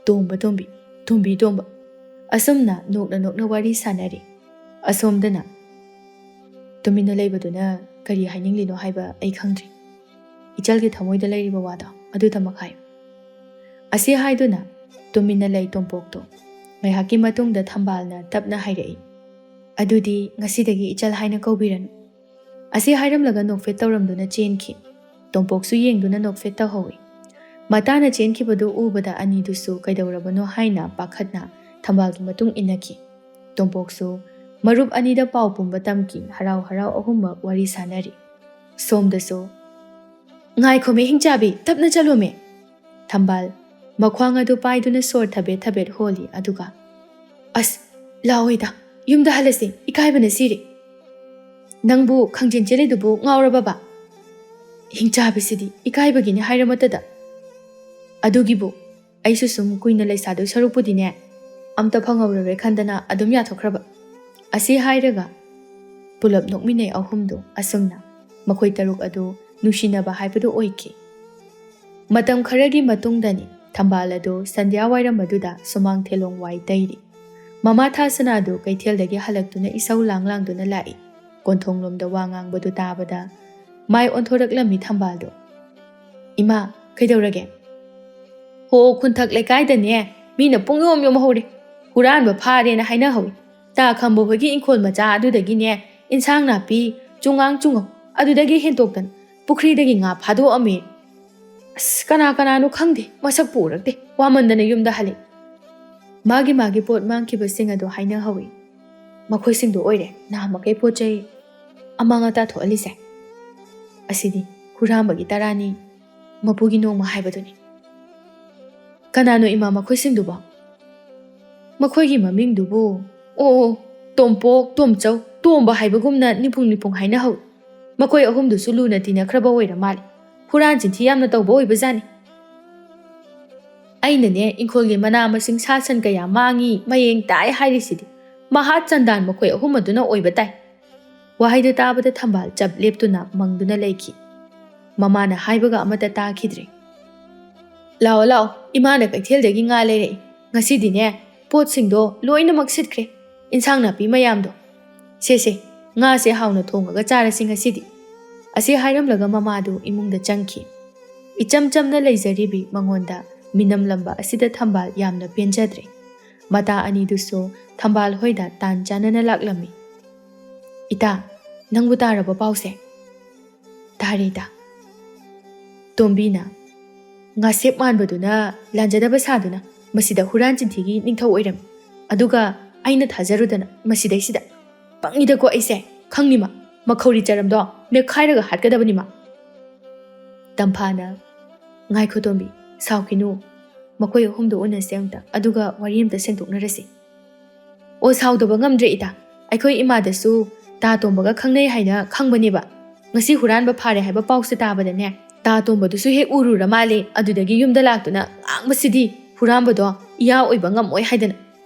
ꯇꯣꯝꯕ ꯇꯣꯝꯕꯤ, ꯇꯣꯝꯕꯤ ꯇꯣꯝꯕ꯫" ꯑꯁꯨꯝꯅ ꯅꯣꯛꯅ ꯅꯣꯛꯅ ꯋꯥꯔꯤ ꯁꯥꯟꯅꯔꯤ꯫ ꯑꯁꯣꯝꯗꯅ, "ꯇꯨꯃꯤꯟꯅ ꯂꯩꯕꯗꯨꯅ ꯀꯔꯤ ꯍꯥꯏꯅꯤꯡꯂꯤꯅꯣ ꯍꯥꯏꯕ ꯑꯩ ꯈꯪꯗ꯭ꯔꯤ꯫ ꯏꯆꯜꯒꯤ ꯊꯃꯣꯏꯗ ꯂꯩꯔꯤꯕ ꯋꯥꯗꯣ ꯑꯗꯨꯗꯃꯛ ꯍꯥꯏꯌꯨ꯫" ꯑꯁꯤ ꯍꯥꯏꯗꯨꯅ ꯇꯨꯃꯤꯟꯅ ꯂꯩ ꯇꯣꯝꯄꯣꯛꯇꯣ꯫ ꯉꯥꯏꯍꯥꯛꯀꯤ ꯃꯇꯨꯡꯗ ꯊꯝꯕꯥꯜꯅ ꯇꯞꯅ ꯍꯥꯏꯔꯛꯏ, "ꯑꯗꯨꯗꯤ ꯉꯁꯤꯗꯒꯤ ꯏꯆꯜ ꯍꯥꯏꯅ ꯀꯧꯕꯤꯔꯅꯨ꯫" ꯑꯁꯤ ꯍꯥꯏꯔꯝꯂꯒ ꯅꯣꯛꯐꯦꯠ ꯇꯧꯔꯝꯗꯨꯅ ꯆꯦꯟꯈꯤ꯫ ꯇꯣꯝꯄꯣꯛꯁꯨ ꯌꯦꯡꯗꯨꯅ ꯅꯣꯛꯐꯦꯠ ꯇꯧꯍꯧꯏ꯫ ꯃꯇꯥꯅ ꯆꯦꯟꯈꯤꯕꯗꯨ ꯎꯕꯗ ꯑꯅꯤꯗꯨꯁꯨ ꯀꯩꯗꯧꯔꯕꯅꯣ ꯍꯥꯏꯅ ꯄꯥꯈꯠꯅ ꯊꯝꯕꯥꯜꯒꯤ ꯃꯇꯨꯡ ꯏꯟꯅꯈꯤ꯫ ꯇꯣꯝꯄꯣꯛꯁꯨ ꯃꯔꯨꯞ ꯑꯅꯤꯗ ꯄꯥꯎ ꯄꯨꯝꯕ ꯇꯝꯈꯤ, ꯍꯔꯥꯎ ꯍꯔꯥꯎ ꯑꯍꯨꯝꯃꯛ ꯋꯥꯔꯤ ꯁꯥꯟꯅꯔꯤ꯫ ꯁꯣꯝꯗꯁꯨ, "ꯉꯥꯏꯈꯣꯃꯦ ꯍꯤꯡꯆꯥꯕꯤ, ꯇꯞꯅ ꯆꯠꯂꯣꯃꯦ꯫" ꯊꯝꯕꯥꯜ ꯃꯈ꯭ꯋꯥꯡ ꯑꯗꯨ ꯄꯥꯏꯗꯨꯅ ꯁꯣꯔ ꯊꯕꯦꯠ ꯊꯕꯦꯠ ꯍꯣꯜꯂꯤ, ꯑꯗꯨꯒ, "ꯑꯁ, ꯂꯥꯛꯑꯣꯏꯗ, ꯌꯨꯝꯗ ꯍꯜꯂꯁꯤ, ꯏꯀꯥꯏꯕꯅ ꯁꯤꯔꯦ꯫" "ꯅꯪꯕꯨ ꯈꯪꯖꯦꯟ ꯆꯦꯜꯂꯤꯗꯨꯕꯨ ꯉꯥꯎꯔꯕꯕ?" "ꯍꯤꯡꯆꯥꯕꯤꯁꯤꯗꯤ ꯏꯀꯥꯏꯕꯒꯤꯅꯤ ꯍꯥꯏꯔꯃꯠꯇꯗ꯫ ꯑꯗꯨꯒꯤꯕꯨ ꯑꯩꯁꯨ ꯁꯨꯝ ꯀꯨꯏꯅ ꯂꯩꯁꯥꯗꯣꯏ ꯁꯔꯨꯛꯄꯨꯗꯤꯅꯦ, ꯑꯝꯇ ꯐꯪꯍꯧꯔꯔꯣꯏ ꯈꯟꯗꯅ ꯑꯗꯨꯝ ꯌꯥꯊꯣꯛꯈ꯭ꯔꯕ꯫" ꯑꯁꯤ ꯍꯥꯏꯔꯒ ꯄꯨꯂꯞ ꯅꯣꯛꯃꯤꯟꯅꯩ ꯑꯍꯨꯝꯗꯨ꯫ ꯑꯁꯨꯝꯅ ꯃꯈꯣꯏ ꯇꯔꯨꯛ ꯑꯗꯨ ꯅꯨꯡꯁꯤꯅꯕ ꯍꯥꯏꯕꯗꯨ ꯑꯣꯏꯈꯤ꯫ ꯃꯇꯝ ꯈꯔꯒꯤ ꯃꯇꯨꯡꯗꯅꯤ ꯊꯝꯕꯥꯜ ꯑꯗꯨ ꯁꯟꯙ꯭ꯌꯥ ꯋꯥꯏꯔꯝ ꯑꯗꯨꯗ ꯁꯨꯃꯥꯡ ꯊꯦꯂꯣꯡ ꯋꯥꯏ ꯇꯩꯔꯤ꯫ ꯃꯃꯥ ꯊꯥꯁꯅꯥꯗꯨ ꯀꯩꯊꯦꯜꯗꯒꯤ ꯍꯜꯂꯛꯇꯨꯅ ꯏꯁꯧ ꯂꯥꯡ ꯂꯥꯡꯗꯨꯅ ꯂꯥꯛꯏ꯫ ꯀꯣꯟꯊꯣꯡꯂꯣꯝꯗ ꯋꯥ ꯉꯥꯡꯕꯗꯨ ꯇꯥꯕꯗ ꯃꯥꯏ ꯑꯣꯟꯊꯣꯔꯛꯂꯝꯃꯤ ꯊꯝꯕꯥꯜꯗꯨ꯫ "ꯏꯃꯥ, ꯀꯩꯗꯧꯔꯒꯦ?" "ꯍꯣ, ꯈꯨꯟꯊꯛ ꯂꯩꯀꯥꯏꯗꯅꯦ ꯃꯤꯅ ꯄꯨꯡꯌꯣꯝ ꯌꯣꯝꯍꯧꯔꯦ꯫ ꯍꯨꯔꯥꯟꯕ ꯐꯥꯔꯦꯅ ꯍꯥꯏꯅꯍꯧꯏ꯫ ꯇꯥ ꯈꯝꯕ ꯍꯣꯏꯒꯤ ꯏꯪꯈꯣꯜ ꯃꯆꯥ ꯑꯗꯨꯗꯒꯤꯅꯦ ꯏꯟꯁꯥꯡ ꯅꯥꯄꯤ, ꯆꯨꯉꯥꯡ ꯆꯨꯉꯧ ꯑꯗꯨꯗꯒꯤ ꯍꯦꯟꯇꯣꯛꯇꯅ ꯄꯨꯈ꯭ꯔꯤꯗꯒꯤ ꯉꯥ ꯐꯥꯗꯣꯛꯑꯝꯃꯦ꯫ ꯑꯁ, ꯀꯅꯥ ꯀꯅꯥꯅꯣ ꯈꯪꯗꯦ, ꯃꯁꯛꯄꯨ ꯎꯔꯛꯇꯦ, ꯋꯥꯃꯟꯗꯅ ꯌꯨꯝꯗ ꯍꯜꯂꯛꯏ꯫" ꯃꯥꯒꯤ ꯃꯥꯒꯤ ꯄꯣꯠ ꯃꯥꯡꯈꯤꯕꯁꯤꯡ ꯑꯗꯨ ꯍꯥꯏꯅꯍꯧꯏ꯫ "ꯃꯈꯣꯏꯁꯤꯡꯗꯣ ꯑꯣꯏꯔꯦ ꯅꯍꯥꯟꯃꯈꯩ ꯄꯣꯠ ꯆꯩ ꯑꯃꯥꯡ ꯑꯇꯥ ꯊꯣꯛꯍꯜꯂꯤꯁꯦ꯫" ꯑꯁꯤꯗꯤ ꯍꯨꯔꯥꯟꯕꯒꯤ ꯇꯔꯥꯅꯤ, ꯃꯄꯨꯒꯤ ꯅꯣꯡꯃ ꯍꯥꯏꯕꯗꯨꯅꯤ꯫ ꯀꯅꯥꯅꯣ ꯏꯃꯥ ꯃꯈꯣꯏꯁꯤꯡꯗꯨꯕꯣ? ꯃꯈꯣꯏꯒꯤ ꯃꯃꯤꯡꯗꯨꯕꯨ, ꯑꯣ, ꯑꯣ, ꯇꯣꯝꯄꯣꯛ, ꯇꯣꯝꯆꯧ, ꯇꯣꯝꯕ ꯍꯥꯏꯕꯒꯨꯝꯅ ꯅꯤꯡꯄꯨꯡ ꯅꯤꯡꯄꯨꯡ ꯍꯥꯏꯅꯍꯧꯏ꯫ ꯃꯈꯣꯏ ꯑꯍꯨꯝꯗꯨꯁꯨ ꯂꯨꯅ ꯇꯤꯟꯅꯈ꯭ꯔꯕ ꯑꯣꯏꯔ ꯃꯥꯜꯂꯦ꯫ ꯍꯨꯔꯥꯟ ꯆꯤꯟꯊꯤ ꯌꯥꯝꯅ ꯇꯧꯕ ꯑꯣꯏꯕꯖꯥꯠꯅꯤ꯫ ꯑꯩꯅꯅꯦ, ꯏꯪꯈꯣꯜꯒꯤ ꯃꯅꯥ ꯃꯁꯤꯡ, ꯁꯥ ꯁꯟ ꯀꯌꯥ ꯃꯥꯡꯉꯤ, ꯃꯌꯦꯡ ꯇꯥꯏ ꯍꯥꯏꯔꯤꯁꯤꯗꯤ ꯃꯍꯥꯠ ꯆꯟꯗꯥꯟ ꯃꯈꯣꯏ ꯑꯍꯨꯝ ꯑꯗꯨꯅ ꯑꯣꯏꯕ ꯇꯥꯏ꯫ ꯋꯥꯍꯩꯗꯨ ꯇꯥꯕꯗ ꯊꯝꯕꯥꯜ ꯆꯞ ꯂꯦꯞꯇꯨꯅ ꯃꯪꯗꯨꯅ ꯂꯩꯈꯤ꯫ ꯃꯃꯥꯅ ꯍꯥꯏꯕꯒ ꯑꯃꯠꯇ ꯇꯥꯈꯤꯗ꯭ꯔꯦ꯫ "ꯂꯥꯛꯑꯣ, ꯂꯥꯛꯑꯣ, ꯏꯃꯥꯅ ꯀꯩꯊꯦꯜꯗꯒꯤ ꯉꯥ ꯂꯩꯔꯛꯏ꯫ ꯉꯁꯤꯗꯤꯅꯦ, ꯄꯣꯠꯁꯤꯡꯗꯣ ꯂꯣꯏꯅꯃꯛ ꯁꯤꯠꯈ꯭ꯔꯦ꯫ ꯏꯟꯁꯥꯡ ꯅꯥꯄꯤ ꯃꯌꯥꯝꯗꯣ꯫ ꯁꯦ, ꯁꯦ, ꯉꯥꯁꯦ ꯍꯥꯎꯅ ꯊꯣꯡꯉꯒ ꯆꯥꯔꯁꯤ ꯉꯁꯤꯗꯤ"꯫ ꯑꯁꯤ ꯍꯥꯏꯔꯝꯂꯒ ꯃꯃꯥꯗꯨ ꯏꯃꯨꯡꯗ ꯆꯪꯈꯤ꯫ ꯏꯆꯝ ꯆꯝꯅ ꯂꯩꯖꯔꯤꯕꯤ ꯃꯉꯣꯟꯗ ꯃꯤꯅꯝꯂꯝꯕ ꯑꯁꯤꯗ ꯊꯝꯕꯥꯜ ꯌꯥꯝꯅ ꯄꯦꯟꯖꯗ꯭ꯔꯦ꯫ ꯃꯇꯥ ꯑꯅꯤꯗꯨꯁꯨ ꯊꯝꯕꯥꯜ ꯍꯣꯏꯗ ꯇꯥꯟ ꯆꯥꯅꯅ ꯂꯥꯛꯂꯝꯃꯤ꯫ "ꯏꯇꯥ, ꯅꯪꯕꯨ ꯇꯥꯔꯕ ꯄꯥꯎꯁꯦ?" "ꯇꯥꯔꯦ, ꯏꯇꯥ"꯫ ꯇꯣꯝꯕꯤꯅ, "ꯉꯥꯁꯦꯞ ꯃꯥꯟꯕꯗꯨꯅ ꯂꯥꯟꯖꯗꯕ ꯁꯥꯗꯨꯅ ꯃꯁꯤꯗ ꯍꯨꯔꯥꯟ ꯆꯤꯟꯊꯤꯒꯤ ꯅꯤꯡꯊꯧ ꯑꯣꯏꯔꯝꯃꯤ꯫ ꯑꯗꯨꯒ ꯑꯩꯅ ꯊꯥꯖꯔꯨꯗꯅ ꯃꯁꯤꯗꯩꯁꯤꯗ꯫ ꯄꯪꯉꯤꯗꯀꯣ ꯑꯩꯁꯦ, ꯈꯪꯅꯤꯃ꯫ ꯃꯈꯧꯔꯤ ꯆꯔꯝꯗꯣ ꯃꯦꯠꯈꯥꯏꯔꯒ ꯍꯥꯠꯀꯗꯕꯅꯤꯃ"꯫ ꯇꯝꯐꯥꯅ, "ꯉꯥꯏꯈꯣ ꯇꯣꯝꯕꯤ, ꯁꯥꯎꯈꯤꯅꯨ꯫ ꯃꯈꯣꯏ ꯑꯍꯨꯝꯗꯣ ꯎꯅꯁꯦ ꯑꯝꯇ, ꯑꯗꯨꯒ ꯋꯥꯔꯤ ꯑꯝꯇ ꯁꯦꯡꯗꯣꯛꯅꯔꯁꯤ"꯫ "ꯑꯣ, ꯁꯥꯎꯗꯕ ꯉꯝꯗ꯭ꯔꯦ ꯏꯇꯥ꯫ ꯑꯩꯈꯣꯏ ꯏꯃꯥꯗꯁꯨ ꯇꯥ ꯇꯣꯝꯕꯒ ꯈꯪꯅꯩ ꯍꯥꯏꯅ ꯈꯪꯕꯅꯦꯕ꯫ ꯉꯁꯤ ꯍꯨꯔꯥꯟꯕ ꯐꯥꯔꯦ ꯍꯥꯏꯕ ꯄꯥꯎꯁꯦ ꯇꯥꯕꯗꯅꯦ, ꯇꯥ ꯇꯣꯝꯕꯗꯨꯁꯨ ꯍꯦꯛ ꯎꯔꯨꯔ ꯃꯥꯜꯂꯦ꯫ ꯑꯗꯨꯗꯒꯤ ꯌꯨꯝꯗ ꯂꯥꯛꯇꯨꯅ ꯉꯥꯡꯕꯁꯤꯗꯤ ꯍꯨꯔꯥꯟꯕꯗꯣ ꯏꯌꯥ ꯑꯣꯏꯕ ꯉꯝꯃꯣꯏ ꯍꯥꯏꯗꯅ꯫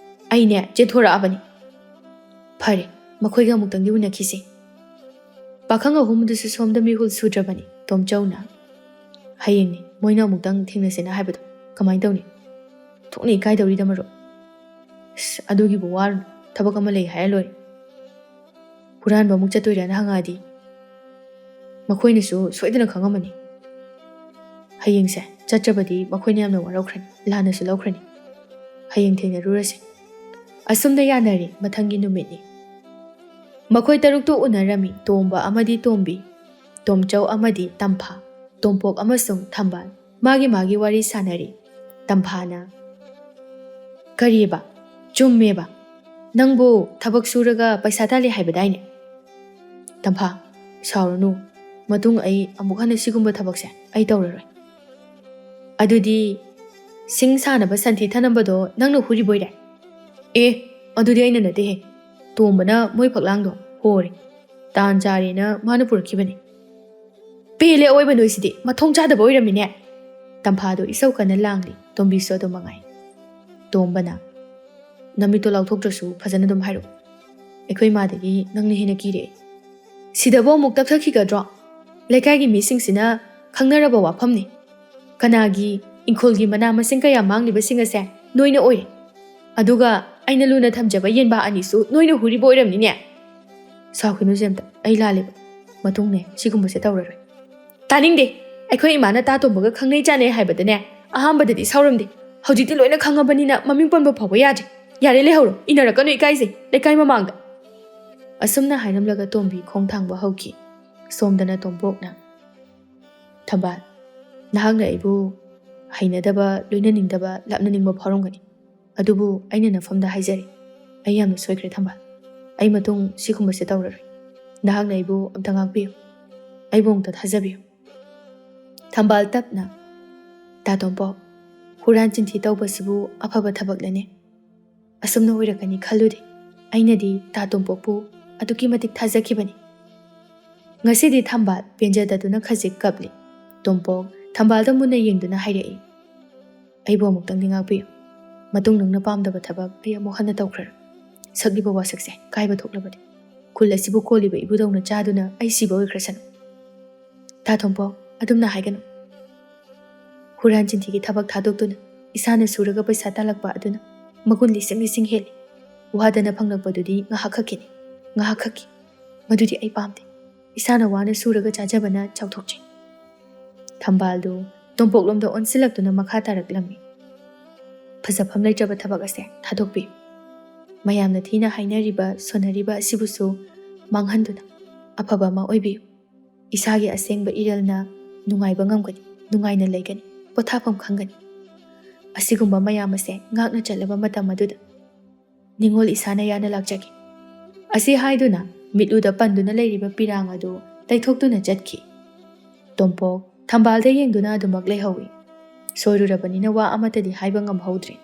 ꯑꯩꯅꯦ ꯆꯦꯟꯊꯣꯔꯛꯑꯕꯅꯤ"꯫ "ꯐꯔꯦ, ꯃꯈꯣꯏꯒ ꯑꯃꯨꯛꯇꯪꯗꯤ ꯎꯅꯈꯤꯁꯤ"꯫ ꯄꯥꯈꯪ ꯑꯍꯨꯝꯗꯨꯁꯨ ꯁꯣꯝꯗ ꯃꯤꯍꯨꯜ ꯁꯨꯗ꯭ꯔꯕꯅꯤ꯫ ꯇꯣꯝꯆꯧꯅ, "ꯍꯌꯦꯡꯅꯤ ꯃꯣꯏꯅ ꯑꯃꯨꯛꯇꯪ ꯊꯦꯡꯅꯁꯦꯅ ꯍꯥꯏꯕꯗꯣ꯫ ꯀꯃꯥꯏꯅ ꯇꯧꯅꯤ? ꯊꯣꯛꯅ ꯏꯀꯥꯏꯗꯧꯔꯤꯗ ꯃꯔꯨꯞ"꯫ "ꯑꯁ, ꯑꯗꯨꯒꯤꯕꯨ ꯋꯥꯔꯨꯅꯨ, ꯊꯕꯛ ꯑꯃ ꯂꯩ ꯍꯥꯏꯔ ꯂꯣꯏꯔꯦ"꯫ "ꯍꯨꯔꯥꯟꯕ ꯑꯃꯨꯛ ꯆꯠꯇꯣꯏꯔꯥꯅ ꯍꯪꯉꯛꯑꯗꯤ? ꯃꯈꯣꯏꯅꯁꯨ ꯁꯣꯏꯗꯅ ꯈꯪꯉꯝꯃꯅꯤ"꯫ "ꯍꯌꯦꯡꯁꯦ ꯆꯠꯇ꯭ꯔꯕꯗꯤ ꯃꯈꯣꯏꯅ ꯌꯥꯝꯅ ꯋꯥꯔꯧꯈ꯭ꯔꯅꯤ, ꯂꯥꯟꯅꯁꯨ ꯂꯧꯈ꯭ꯔꯅꯤ꯫ ꯍꯌꯦꯡ ꯊꯦꯡꯅꯔꯨꯔꯁꯦ"꯫ ꯑꯁꯨꯝꯅ ꯌꯥꯅꯔꯦ꯫ ꯃꯊꯪꯒꯤ ꯅꯨꯃꯤꯠꯅꯤ꯫ ꯃꯈꯣꯏ ꯇꯔꯨꯛꯇꯨ ꯎꯅꯔꯝꯃꯤ: ꯇꯣꯝꯕ ꯑꯃꯗꯤ ꯇꯣꯝꯕꯤ, ꯇꯣꯝꯆꯧ ꯑꯃꯗꯤ ꯇꯝꯐꯥ, ꯇꯣꯝꯄꯣꯛ ꯑꯃꯁꯨꯡ ꯊꯝꯕꯥꯜ꯫ ꯃꯥꯒꯤ ꯃꯥꯒꯤ ꯋꯥꯔꯤ ꯁꯥꯟꯅꯔꯤ꯫ ꯇꯝꯐꯥꯅ, "ꯀꯔꯤꯕ? ꯆꯨꯝꯃꯦꯕ꯫ ꯅꯪꯕꯨ ꯊꯕꯛ ꯁꯨꯔꯒ ꯄꯩꯁꯥ ꯇꯥꯜꯂꯤ ꯍꯥꯏꯕꯗꯥꯏꯅꯦ?" ꯇꯝꯐꯥ, "ꯁꯥꯎꯔꯅꯨ꯫ ꯃꯇꯨꯡ ꯑꯩ ꯑꯃꯨꯛ ꯍꯟꯅ ꯁꯤꯒꯨꯝꯕ ꯊꯕꯛꯁꯦ ꯑꯩ ꯇꯧꯔꯔꯣꯏ꯫ ꯑꯗꯨꯗꯤ ꯁꯤꯡ ꯁꯥꯅꯕ ꯁꯟꯊꯤ ꯊꯅꯝꯕꯗꯣ ꯅꯪꯅ ꯍꯨꯔꯤꯕꯣꯏꯔꯦ? ꯑꯦ, ꯑꯗꯨꯗꯤ ꯑꯩꯅ ꯅꯠꯇꯦꯍꯦ꯫ ꯇꯣꯝꯕꯅ ꯃꯣꯏ ꯐꯛꯂꯥꯡꯗꯣ ꯍꯣꯔꯦ꯫ ꯇꯥꯟ ꯆꯥꯔꯦꯅ ꯃꯥꯅ ꯄꯨꯔꯛꯈꯤꯕꯅꯦ꯫ ꯄꯦꯜꯂꯦ ꯑꯑꯣꯏꯕ ꯅꯣꯏꯁꯤꯗꯤ, ꯃꯊꯣꯡ ꯆꯥꯗꯕ ꯑꯣꯏꯔꯝꯃꯤꯅꯦ꯫ ꯇꯝꯐꯥꯗꯣ ꯏꯁꯧ ꯀꯟꯅ ꯂꯥꯡꯂꯤ, ꯇꯣꯝꯕꯤꯁꯨ ꯑꯗꯨꯝ ꯃꯉꯥꯏ꯫ ꯇꯣꯝꯕꯅ, "ꯅꯃꯤꯠꯇꯣ ꯂꯥꯎꯊꯣꯛꯇ꯭ꯔꯁꯨ ꯐꯖꯅ ꯑꯗꯨꯝ ꯍꯥꯏꯔꯛꯎ꯫ ꯑꯩꯈꯣꯏ ꯏꯃꯥꯗꯒꯤ ꯅꯪꯅ ꯍꯦꯟꯅ ꯀꯤꯔꯛꯑꯦ꯫ ꯁꯤꯗꯕꯨ ꯑꯃꯨꯛ ꯇꯞꯊꯈꯤꯒꯗ꯭ꯔꯣ? ꯂꯩꯀꯥꯏꯒꯤ ꯃꯤꯁꯤꯡꯁꯤꯅ ꯈꯪꯅꯔꯕ ꯋꯥꯐꯝꯅꯤ꯫ ꯀꯅꯥꯒꯤ ꯏꯪꯈꯣꯜꯒꯤ ꯃꯅꯥ ꯃꯁꯤꯡ ꯀꯌꯥ ꯃꯥꯡꯂꯤꯕꯁꯤꯡ ꯑꯁꯦ ꯅꯣꯏꯅ ꯑꯣꯏꯔꯦ꯫ ꯑꯗꯨꯒ ꯑꯩꯅ ꯂꯨꯅ ꯊꯝꯖꯕ ꯌꯦꯟꯕꯥ ꯑꯅꯤꯁꯨ ꯅꯣꯏꯅ ꯍꯨꯔꯤꯕ ꯑꯣꯏꯔꯝꯅꯤꯅꯦ꯫ ꯁꯥꯎꯈꯤꯅꯨꯁꯦ ꯑꯝꯇ, ꯑꯩ ꯂꯥꯜꯂꯦꯕ꯫ ꯃꯇꯨꯡꯅꯦ ꯁꯤꯒꯨꯝꯕꯁꯦ ꯇꯧꯔꯔꯣꯏ꯫" "ꯇꯥꯅꯤꯡꯗꯦ꯫ ꯑꯩꯈꯣꯏ ꯏꯃꯥꯅ ꯇꯥ ꯇꯣꯝꯕꯒ ꯈꯪꯅꯩ ꯆꯥꯅꯩ ꯍꯥꯏꯕꯗꯅꯦ ꯑꯍꯥꯟꯕꯗꯗꯤ ꯁꯥꯎꯔꯝꯗꯦ꯫ ꯍꯧꯖꯤꯛꯇꯤ ꯂꯣꯏꯅ ꯈꯪꯉꯕꯅꯤꯅ ꯃꯃꯤꯡ ꯄꯟꯕ ꯐꯥꯎꯕ ꯌꯥꯗ꯭ꯔꯦ꯫ ꯌꯥꯔꯦ, ꯂꯩꯍꯧꯔꯣ, ꯏꯟꯅꯔꯛꯀꯅꯨ, ꯏꯀꯥꯏꯖꯩ ꯂꯩꯀꯥꯏ ꯃꯃꯥꯡꯗ꯫" ꯑꯁꯨꯝꯅ ꯍꯥꯏꯔꯝꯂꯒ ꯇꯣꯝꯕꯤ ꯈꯣꯡ ꯊꯥꯡꯕ ꯍꯧꯈꯤ꯫ ꯁꯣꯝꯗꯅ ꯇꯣꯝꯄꯣꯛꯅ, "ꯊꯝꯕꯥꯜ, ꯅꯍꯥꯛꯅ ꯑꯩꯕꯨ ꯍꯩꯅꯗꯕ, ꯂꯣꯏꯅꯅꯤꯡꯗꯕ, ꯂꯥꯞꯅꯅꯤꯡꯕ ꯐꯥꯎꯔꯝꯒꯅꯤ꯫ ꯑꯗꯨꯕꯨ ꯑꯩꯅ ꯅꯐꯝꯗ ꯍꯥꯏꯖꯔꯤ, ꯑꯩ ꯌꯥꯝꯅ ꯁꯣꯏꯈ꯭ꯔꯦ ꯊꯝꯕꯥꯜ꯫ ꯑꯩ ꯃꯇꯨꯡ ꯁꯤꯒꯨꯝꯕꯁꯦ ꯇꯧꯔꯔꯣꯏ꯫ ꯅꯍꯥꯛꯅ ꯑꯩꯕꯨ ꯑꯝꯇ ꯉꯥꯛꯄꯤꯌꯨ꯫ ꯑꯩꯕꯨ ꯑꯃꯨꯛꯇ ꯊꯥꯖꯕꯤꯌꯨ꯫" ꯊꯝꯕꯥꯜ ꯇꯞꯅ, "ꯇꯥ ꯇꯣꯝꯄꯣꯛ, ꯍꯨꯔꯥꯟ ꯆꯤꯟꯊꯤ ꯇꯧꯕꯁꯤꯕꯨ ꯑꯐꯕ ꯊꯕꯛꯂꯅꯦ? ꯑꯁꯨꯝꯅ ꯑꯣꯏꯔꯛꯀꯅꯤ ꯈꯜꯂꯨꯗꯦ꯫ ꯑꯩꯅꯗꯤ ꯇꯥ ꯇꯣꯝꯄꯣꯛꯄꯨ ꯑꯗꯨꯛꯀꯤ ꯃꯇꯤꯛ ꯊꯥꯖꯈꯤꯕꯅꯤ꯫" ꯉꯁꯤꯗꯤ ꯊꯝꯕꯥꯜ ꯄꯦꯟꯖꯗꯗꯨꯅ ꯈꯖꯤꯛ ꯀꯞꯂꯤ꯫ ꯇꯣꯝꯄꯣꯛ ꯊꯝꯕꯥꯜꯗ ꯃꯨꯟꯅ ꯌꯦꯡꯗꯨꯅ ꯍꯥꯏꯔꯛꯏ, "ꯑꯩꯕꯨ ꯑꯃꯨꯛꯇꯪꯗꯤ ꯉꯥꯛꯄꯤꯌꯨ꯫ ꯃꯇꯨꯡ ꯅꯪꯅ ꯄꯥꯝꯗꯕ ꯊꯕꯛ ꯑꯩ ꯑꯃꯨꯛ ꯍꯟꯅ ꯇꯧꯈ꯭ꯔꯔꯣꯏ꯫ ꯁꯛꯂꯤꯕ ꯋꯥꯁꯛꯁꯦ ꯀꯥꯏꯕ ꯊꯣꯛꯂꯕꯗꯤ, ꯈꯨꯜ ꯑꯁꯤꯕꯨ ꯀꯣꯜꯂꯤꯕ ꯏꯕꯨꯗꯧꯅ ꯆꯥꯗꯨꯅ ꯑꯩ ꯁꯤꯕ ꯑꯣꯏꯈ꯭ꯔꯁꯅꯨ꯫" "ꯇꯥ ꯇꯣꯝꯄꯣꯛ, ꯑꯗꯨꯝꯅ ꯍꯥꯏꯒꯅꯨ꯫ ꯍꯨꯔꯥꯟ ꯆꯤꯟꯊꯤꯒꯤ ꯊꯕꯛ ꯊꯥꯗꯣꯛꯇꯨꯅ ꯏꯁꯥꯅ ꯁꯨꯔꯒ ꯄꯩꯁꯥ ꯇꯥꯜꯂꯛꯄ ꯑꯗꯨꯅ ꯃꯒꯨꯟ ꯂꯤꯁꯤꯡ ꯂꯤꯁꯤꯡ ꯍꯦꯜꯂꯤ꯫ ꯋꯥꯗꯅ ꯐꯪꯂꯛꯄꯗꯨꯗꯤ ꯉꯥꯏꯍꯥꯛ ꯈꯛꯀꯤꯅꯤ, ꯉꯥꯏꯍꯥꯛ ꯈꯛꯀꯤ꯫ ꯃꯗꯨꯗꯤ ꯑꯩ ꯄꯥꯝꯗꯦ꯫ ꯏꯁꯥꯅ ꯋꯥꯅ ꯁꯨꯔꯒ ꯆꯥꯖꯕꯅ ꯆꯥꯎꯊꯣꯛꯆꯩ꯫" ꯊꯝꯕꯥꯜꯗꯨ ꯇꯣꯝꯄꯣꯛꯂꯣꯝꯗ ꯑꯣꯟꯁꯤꯜꯂꯛꯇꯨꯅ ꯃꯈꯥ ꯇꯥꯔꯛꯂꯝꯃꯤ, "ꯐꯖꯐꯝ ꯂꯩꯇ꯭ꯔꯕ ꯊꯕꯛ ꯑꯁꯦ ꯊꯥꯗꯣꯛꯄꯤꯌꯨ꯫ ꯃꯌꯥꯝꯅ ꯊꯤꯅ ꯍꯥꯏꯅꯔꯤꯕ, ꯁꯣꯟꯅꯔꯤꯕ ꯑꯁꯤꯕꯨꯁꯨ ꯃꯥꯡꯍꯟꯗꯨꯅ ꯑꯐꯕ ꯑꯃ ꯑꯣꯏꯕꯤꯌꯨ꯫ ꯏꯁꯥꯒꯤ ꯑꯁꯦꯡꯕ ꯏꯔꯜꯅ ꯅꯨꯡꯉꯥꯏꯕ ꯉꯝꯒꯅꯤ, ꯅꯨꯡꯉꯥꯏꯅ ꯂꯩꯒꯅꯤ, ꯄꯣꯊꯥꯐꯝ ꯈꯪꯒꯅꯤ꯫ ꯑꯁꯤꯒꯨꯝꯕ ꯃꯌꯥꯝ ꯑꯁꯦ ꯉꯥꯛꯅ ꯆꯠꯂꯕ ꯃꯇꯝ ꯑꯗꯨꯗ ꯅꯤꯡꯉꯣꯜ ꯏꯁꯥꯅ ꯌꯥꯅ ꯂꯥꯛꯆꯒꯦ꯫" ꯑꯁꯤ ꯍꯥꯏꯗꯨꯅ ꯃꯤꯠꯂꯨꯗ ꯄꯟꯗꯨꯅ ꯂꯩꯔꯤꯕ ꯄꯤꯔꯥꯡ ꯑꯗꯨ ꯂꯩꯊꯣꯛꯇꯨꯅ ꯆꯠꯈꯤ꯫ ꯇꯣꯝꯄꯣꯛ ꯊꯝꯕꯥꯜꯗ ꯌꯦꯡꯗꯨꯅ ꯑꯗꯨꯃꯛ ꯂꯩꯍꯧꯏ꯫ ꯁꯣꯏꯔꯨꯔꯕꯅꯤꯅ ꯋꯥ ꯑꯃꯠꯇꯗꯤ ꯍꯥꯏꯕ ꯉꯝꯍꯧꯗ꯭ꯔꯦ꯫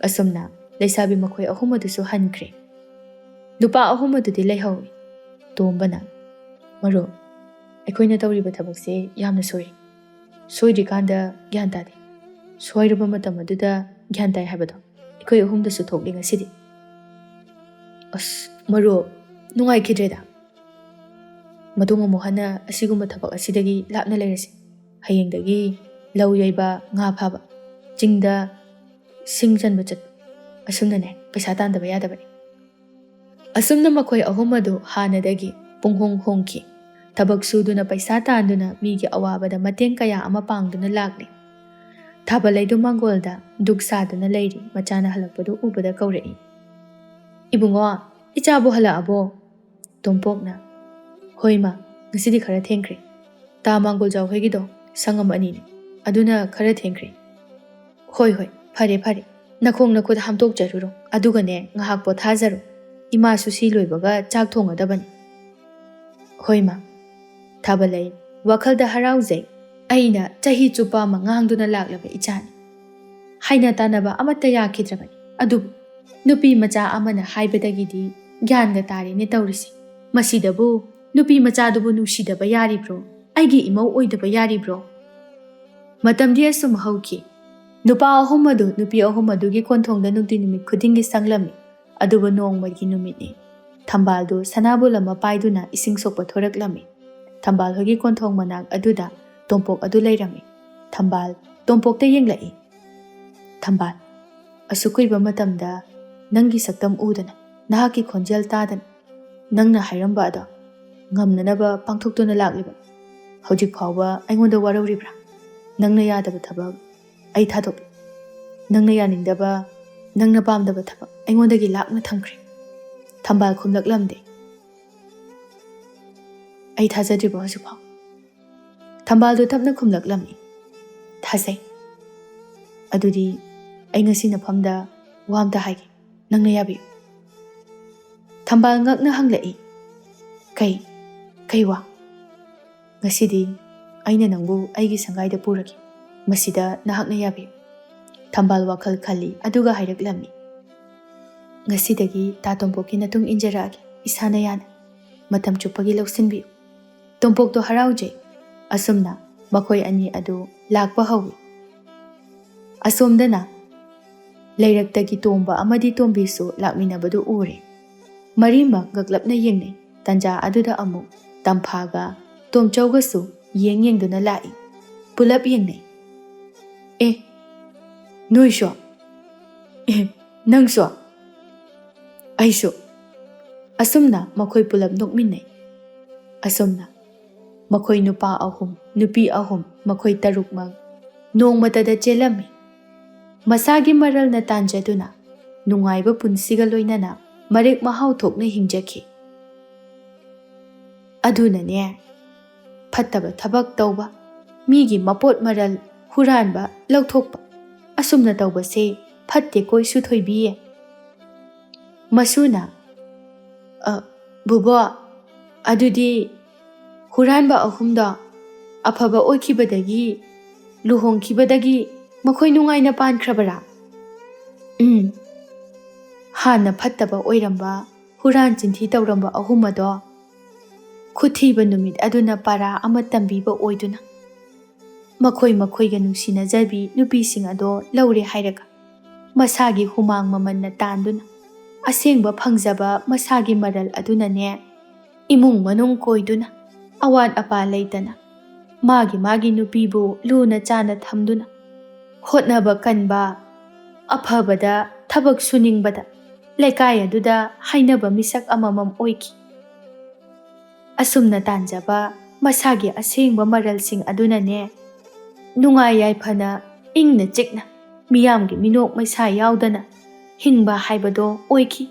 ꯑꯁꯨꯝꯅ ꯂꯩꯁꯥꯕꯤ ꯃꯈꯣꯏ ꯑꯍꯨꯝ ꯑꯗꯨꯁꯨ ꯍꯟꯈ꯭ꯔꯦ꯫ ꯅꯨꯄꯥ ꯑꯍꯨꯝ ꯑꯗꯨꯗꯤ ꯂꯩꯍꯧꯏ꯫ ꯇꯣꯝꯕꯅ, "ꯃꯔꯨꯞ, ꯑꯩꯈꯣꯏꯅ ꯇꯧꯔꯤꯕ ꯊꯕꯛꯁꯦ ꯌꯥꯝꯅ ꯁꯣꯏ꯫ ꯁꯣꯏꯗ꯭ꯔꯤꯀꯥꯟꯗ ꯒ꯭ꯌꯥꯟ ꯇꯥꯗꯦ꯫ ꯁꯣꯏꯔꯕ ꯃꯇꯝ ꯑꯗꯨꯗ ꯒ꯭ꯌꯥꯟ ꯇꯥꯏ ꯍꯥꯏꯕꯗꯣ ꯑꯩꯈꯣꯏ ꯑꯍꯨꯝꯗꯁꯨ ꯊꯣꯛꯂꯤ ꯉꯁꯤꯗꯤ꯫ ꯑꯁ, ꯃꯔꯨꯞ, ꯅꯨꯡꯉꯥꯏꯈꯤꯗ꯭ꯔꯦꯗ꯫ ꯃꯇꯨꯡ ꯑꯃꯨꯛ ꯍꯟꯅ ꯑꯁꯤꯒꯨꯝꯕ ꯊꯕꯛ ꯑꯁꯤꯗꯒꯤ ꯂꯥꯞꯅ ꯂꯩꯔꯁꯤ꯫ ꯍꯌꯦꯡꯗꯒꯤ ꯂꯧ ꯌꯩꯕ, ꯉꯥ ꯐꯥꯕ, ꯆꯤꯡꯗ ꯁꯤꯡ ꯆꯟꯕ ꯆꯠꯄ, ꯑꯁꯨꯝꯅꯅꯦ ꯄꯩꯁꯥ ꯇꯥꯟꯗꯕ ꯌꯥꯗꯕꯅꯤ꯫" ꯑꯁꯨꯝꯅ ꯃꯈꯣꯏ ꯑꯍꯨꯝ ꯑꯗꯨ ꯍꯥꯟꯅꯗꯒꯤ ꯄꯨꯡꯍꯣꯡ ꯍꯣꯡꯈꯤ꯫ ꯊꯕꯛ ꯁꯨꯗꯨꯅ ꯄꯩꯁꯥ ꯇꯥꯟꯗꯨꯅ ꯃꯤꯒꯤ ꯑꯋꯥꯕꯗ ꯃꯇꯦꯡ ꯀꯌꯥ ꯑꯃ ꯄꯥꯡꯗꯨꯅ ꯂꯥꯛꯂꯤ꯫ ꯊꯥꯕꯂꯩꯗꯨ ꯃꯥꯡꯒꯣꯜꯗ ꯗꯨꯛ ꯁꯥꯗꯨꯅ ꯂꯩꯔꯤ꯫ ꯃꯆꯥꯅ ꯍꯜꯂꯛꯄꯗꯨ ꯎꯕꯗ ꯀꯧꯔꯛꯏ, "ꯏꯕꯨꯡꯉꯣ, ꯏꯆꯥꯕꯨ ꯍꯜꯂꯛꯑꯕꯣ?" ꯇꯣꯝꯄꯣꯛꯅ, "ꯍꯣꯏ ꯃꯥ, ꯉꯁꯤꯗꯤ ꯈꯔ ꯊꯦꯡꯈ꯭ꯔꯦ꯫ ꯇꯥ ꯃꯥꯡꯒꯣꯜꯖꯥꯎ ꯍꯣꯏꯒꯤꯗꯣ ꯁꯪꯉꯝ ꯑꯅꯤꯅꯤ, ꯑꯗꯨꯅ ꯈꯔ ꯊꯦꯡꯈ꯭ꯔꯦ꯫" "ꯍꯣꯏ, ꯍꯣꯏ, ꯐꯔꯦ, ꯐꯔꯦ꯫ ꯅꯈꯣꯡ ꯅꯈꯨꯠ ꯍꯥꯝꯗꯣꯛꯆꯔꯨꯔꯣ, ꯑꯗꯨꯒꯅꯦ ꯉꯥꯏꯍꯥꯛ ꯄꯣꯊꯥꯖꯔꯣ꯫ ꯏꯃꯥꯁꯨ ꯁꯤ ꯂꯣꯏꯕꯒ ꯆꯥꯛ ꯊꯣꯡꯒꯗꯕꯅꯤ꯫" "ꯍꯣꯏ ꯃꯥ꯫" ꯊꯥꯕꯂꯩ ꯋꯥꯈꯜꯗ ꯍꯔꯥꯎꯖꯩ꯫ "ꯑꯩꯅ ꯆꯍꯤ ꯆꯨꯞꯄ ꯑꯃ ꯉꯥꯡꯗꯨꯅ ꯂꯥꯛꯂꯕ ꯏꯆꯥꯅꯤ꯫ ꯍꯥꯏꯅ ꯇꯥꯅꯕ ꯑꯃꯠꯇ ꯌꯥꯈꯤꯗ꯭ꯔꯕꯅꯤ꯫ ꯑꯗꯨꯕꯨ ꯅꯨꯄꯤ ꯃꯆꯥ ꯑꯃꯅ ꯍꯥꯏꯕꯗꯒꯤꯗꯤ ꯒ꯭ꯌꯥꯟꯒ ꯇꯥꯔꯦꯅꯦ ꯇꯧꯔꯤꯁꯤ꯫ ꯃꯁꯤꯗꯕꯨ ꯅꯨꯄꯤ ꯃꯆꯥꯗꯨꯕꯨ ꯅꯨꯡꯁꯤꯗꯕ ꯌꯥꯔꯤꯕ꯭ꯔꯣ? ꯑꯩꯒꯤ ꯏꯃꯧ ꯑꯣꯏꯗꯕ ꯌꯥꯔꯤꯕ꯭ꯔꯣ?" ꯃꯇꯝꯗꯤ ꯑꯁꯨꯝ ꯍꯧꯈꯤ꯫ ꯅꯨꯄꯥ ꯑꯍꯨꯝ ꯑꯗꯨ ꯅꯨꯄꯤ ꯑꯍꯨꯝ ꯑꯗꯨꯒꯤ ꯀꯣꯟꯊꯣꯡꯗ ꯅꯨꯡꯇꯤ ꯅꯨꯃꯤꯠ ꯈꯨꯗꯤꯡꯒꯤ ꯁꯪꯂꯝꯃꯤ꯫ ꯑꯗꯨꯕꯨ ꯅꯣꯡꯃꯒꯤ ꯅꯨꯃꯤꯠꯅꯤ꯫ ꯊꯝꯕꯥꯜꯗꯨ ꯁꯅꯥꯕꯨꯜ ꯑꯃ ꯄꯥꯏꯗꯨꯅ ꯏꯁꯤꯡ ꯁꯣꯛꯄ ꯊꯣꯔꯛꯂꯝꯃꯤ꯫ ꯊꯝꯕꯥꯜ ꯍꯣꯏꯒꯤ ꯀꯣꯟꯊꯣꯡ ꯃꯅꯥꯛ ꯑꯗꯨꯗ ꯇꯣꯝꯄꯣꯛ ꯑꯗꯨ ꯂꯩꯔꯝꯃꯤ꯫ ꯊꯝꯕꯥꯜ ꯇꯣꯝꯄꯣꯛꯇ ꯌꯦꯡꯂꯛꯏ꯫ "ꯊꯝꯕꯥꯜ, ꯑꯁꯨꯛ ꯀꯨꯏꯕ ꯃꯇꯝꯗ ꯅꯪꯒꯤ ꯁꯛꯇꯝ ꯎꯗꯅ, ꯅꯍꯥꯛꯀꯤ ꯈꯣꯟꯖꯦꯜ ꯇꯥꯗꯅ, ꯅꯪꯅ ꯍꯥꯏꯔꯝꯕ ꯑꯗꯣ ꯉꯝꯅꯅꯕ ꯄꯥꯡꯊꯣꯛꯇꯨꯅ ꯂꯥꯛꯂꯤꯕ꯫ ꯍꯧꯖꯤꯛ ꯐꯥꯎꯕ ꯑꯩꯉꯣꯟꯗ ꯋꯥꯔꯧꯔꯤꯕ꯭ꯔꯥ? ꯅꯪꯅ ꯌꯥꯗꯕ ꯊꯕꯛ ꯑꯩ ꯊꯥꯗꯣꯛꯂꯦ꯫ ꯅꯪꯅ ꯌꯥꯅꯤꯡꯗꯕ, ꯅꯪꯅ ꯄꯥꯝꯗꯕ ꯊꯕꯛ ꯑꯩꯉꯣꯟꯗꯒꯤ ꯂꯥꯞꯅ ꯊꯝꯈ꯭ꯔꯦ꯫" ꯊꯝꯕꯥꯜ ꯈꯨꯝꯂꯛꯂꯝꯗꯦ꯫ "ꯑꯩ ꯊꯥꯖꯗ꯭ꯔꯤꯕ ꯍꯧꯖꯤꯛꯐꯥꯎ?" ꯊꯝꯕꯥꯜꯗꯨ ꯇꯞꯅ ꯈꯨꯝꯂꯛꯂꯝꯃꯤ꯫ "ꯊꯥꯖꯩ꯫ ꯑꯗꯨꯗꯤ ꯑꯩ ꯉꯁꯤ ꯅꯐꯝꯗ ꯋꯥ ꯑꯝꯇ ꯍꯥꯏꯒꯦ, ꯅꯪꯅ ꯌꯥꯕꯤꯌꯨ꯫" ꯊꯝꯕꯥꯜ ꯉꯛꯅ ꯍꯪꯂꯛꯏ, "ꯀꯩ? ꯀꯩ ꯋꯥ?" "ꯉꯁꯤꯗꯤ ꯑꯩꯅ ꯅꯪꯕꯨ ꯑꯩꯒꯤ ꯁꯪꯒꯥꯏꯗ ꯄꯨꯔꯒꯦ꯫ ꯃꯁꯤꯗ ꯅꯍꯥꯛꯅ ꯌꯥꯕꯤꯌꯨ꯫" ꯊꯝꯕꯥꯜ ꯋꯥꯈꯜ ꯈꯜꯂꯤ, ꯑꯗꯨꯒ ꯍꯥꯏꯔꯛꯂꯝꯃꯤ, "ꯉꯁꯤꯗꯒꯤ ꯇꯥ ꯇꯣꯝꯄꯣꯛꯀꯤ ꯅꯇꯨꯡ ꯏꯟꯖꯔꯛꯑꯒꯦ, ꯏꯁꯥꯅ ꯌꯥꯅ꯫ ꯃꯇꯝ ꯆꯨꯞꯄꯒꯤ ꯂꯧꯁꯤꯟꯕꯤꯌꯨ꯫" ꯇꯣꯝꯄꯣꯛꯇꯣ ꯍꯔꯥꯎꯖꯩ꯫ ꯑꯁꯨꯝꯅ ꯃꯈꯣꯏ ꯑꯅꯤ ꯑꯗꯨ ꯂꯥꯛꯄ ꯍꯧꯏ꯫ ꯑꯁꯣꯝꯗꯅ ꯂꯩꯔꯛꯇꯒꯤ ꯇꯣꯝꯕ ꯑꯃꯗꯤ ꯇꯣꯝꯕꯤꯁꯨ ꯂꯥꯛꯃꯤꯟꯅꯕꯗꯨ ꯎꯔꯦ꯫ ꯃꯔꯤꯃꯛ ꯉꯛꯂꯞꯅ ꯌꯦꯡꯅꯩ꯫ ꯇꯟꯖꯥ ꯑꯗꯨꯗ ꯑꯃꯨꯛ ꯇꯝꯐꯥꯒ ꯇꯣꯝꯆꯧꯒꯁꯨ ꯌꯦꯡ ꯌꯦꯡꯗꯨꯅ ꯂꯥꯛꯏ꯫ ꯄꯨꯂꯞ ꯌꯦꯡꯅꯩ꯫ "ꯑꯦ, ꯅꯣꯏꯁꯨ? ꯑꯦ, ꯅꯪꯁꯨ?" "ꯑꯩꯁꯨ꯫" ꯑꯁꯨꯝꯅ ꯃꯈꯣꯏ ꯄꯨꯂꯞ ꯅꯣꯛꯃꯤꯟꯅꯩ꯫ ꯑꯁꯨꯝꯅ ꯃꯈꯣꯏ ꯅꯨꯄꯥ ꯑꯍꯨꯝ, ꯅꯨꯄꯤ ꯑꯍꯨꯝ, ꯃꯈꯣꯏ ꯇꯔꯨꯛꯃꯛ ꯅꯣꯡꯃꯇꯗ ꯆꯦꯜꯂꯝꯃꯤ꯫ ꯃꯁꯥꯒꯤ ꯃꯔꯜꯅ ꯇꯥꯟꯖꯗꯨꯅ ꯅꯨꯡꯉꯥꯏꯕ ꯄꯨꯟꯁꯤꯒ ꯂꯣꯏꯅꯅ ꯃꯔꯦꯛ ꯃꯍꯥꯎ ꯊꯣꯛꯅ ꯍꯤꯡꯖꯈꯤ꯫ ꯑꯗꯨꯅꯅꯦ, ꯐꯠꯇꯕ ꯊꯕꯛ ꯇꯧꯕ, ꯃꯤꯒꯤ ꯃꯄꯣꯠ ꯃꯔꯜ ꯍꯨꯔꯥꯟꯕ, ꯂꯧꯊꯣꯛꯄ, ꯑꯁꯨꯝꯅ ꯇꯧꯕꯁꯦ ꯐꯠꯇꯦꯀꯣ ꯏꯁꯨ ꯊꯣꯏꯕꯤ꯫ ꯃꯁꯨꯅ, "ꯑ, ꯕꯨꯕꯣ, ꯑꯗꯨꯗꯤ ꯍꯨꯔꯥꯟꯕ ꯑꯍꯨꯝꯗꯣ ꯑꯐꯕ ꯑꯣꯏꯈꯤꯕꯗꯒꯤ, ꯂꯨꯍꯣꯡꯈꯤꯕꯗꯒꯤ ꯃꯈꯣꯏ ꯅꯨꯡꯉꯥꯏꯅ ꯄꯥꯟꯈ꯭ꯔꯕꯔꯥ?" "ꯎꯝ, ꯍꯥꯟꯅ ꯐꯠꯇꯕ ꯑꯣꯏꯔꯝꯕ ꯍꯨꯔꯥꯟ ꯆꯤꯟꯊꯤ ꯇꯧꯔꯝꯕ ꯑꯍꯨꯝ ꯑꯗꯣ ꯈꯨꯊꯤꯕ ꯅꯨꯃꯤꯠ ꯑꯗꯨꯅ ꯄꯥꯔꯥ ꯑꯃ ꯇꯝꯕꯤꯕ ꯑꯣꯏꯗꯨꯅ, ꯃꯈꯣꯏ ꯃꯈꯣꯏꯒ ꯅꯨꯡꯁꯤꯅꯖꯕꯤ ꯅꯨꯄꯤꯁꯤꯡ ꯑꯗꯣ ꯂꯧꯔꯦ ꯍꯥꯏꯔꯒ, ꯃꯁꯥꯒꯤ ꯍꯨꯃꯥꯡ ꯃꯃꯟꯅ ꯇꯥꯟꯗꯨꯅ ꯑꯁꯦꯡꯕ ꯐꯪꯖꯕ ꯃꯁꯥꯒꯤ ꯃꯔꯜ ꯑꯗꯨꯅꯅꯦ, ꯏꯃꯨꯡ ꯃꯅꯨꯡ ꯀꯣꯏꯗꯨꯅ, ꯑꯋꯥꯠ ꯑꯄꯥ ꯂꯩꯇꯅ, ꯃꯥꯒꯤ ꯃꯥꯒꯤ ꯅꯨꯄꯤꯕꯨ ꯂꯨꯅ ꯆꯥꯅ ꯊꯝꯗꯨꯅ, ꯍꯣꯠꯅꯕ ꯀꯟꯕ, ꯑꯐꯕꯗ ꯊꯕꯛ ꯁꯨꯅꯤꯡꯕꯗ ꯂꯩꯀꯥꯏ ꯑꯗꯨꯗ ꯍꯥꯏꯅꯕ ꯃꯤꯁꯛ ꯑꯃꯃꯝ ꯑꯣꯏꯈꯤ꯫ ꯑꯁꯨꯝꯅ ꯇꯥꯟꯖꯕ ꯃꯁꯥꯒꯤ ꯑꯁꯦꯡꯕ ꯃꯔꯜꯁꯤꯡ ꯑꯗꯨꯅꯅꯦ, ꯅꯨꯡꯉꯥꯏ ꯌꯥꯏꯐꯅ, ꯏꯪꯅ ꯆꯤꯛꯅ, ꯃꯤꯌꯥꯝꯒꯤ ꯃꯤꯅꯣꯛ ꯃꯩꯁꯥ ꯌꯥꯎꯗꯅ ꯍꯤꯡꯕ ꯍꯥꯏꯕꯗꯣ ꯑꯣꯏꯈꯤ꯫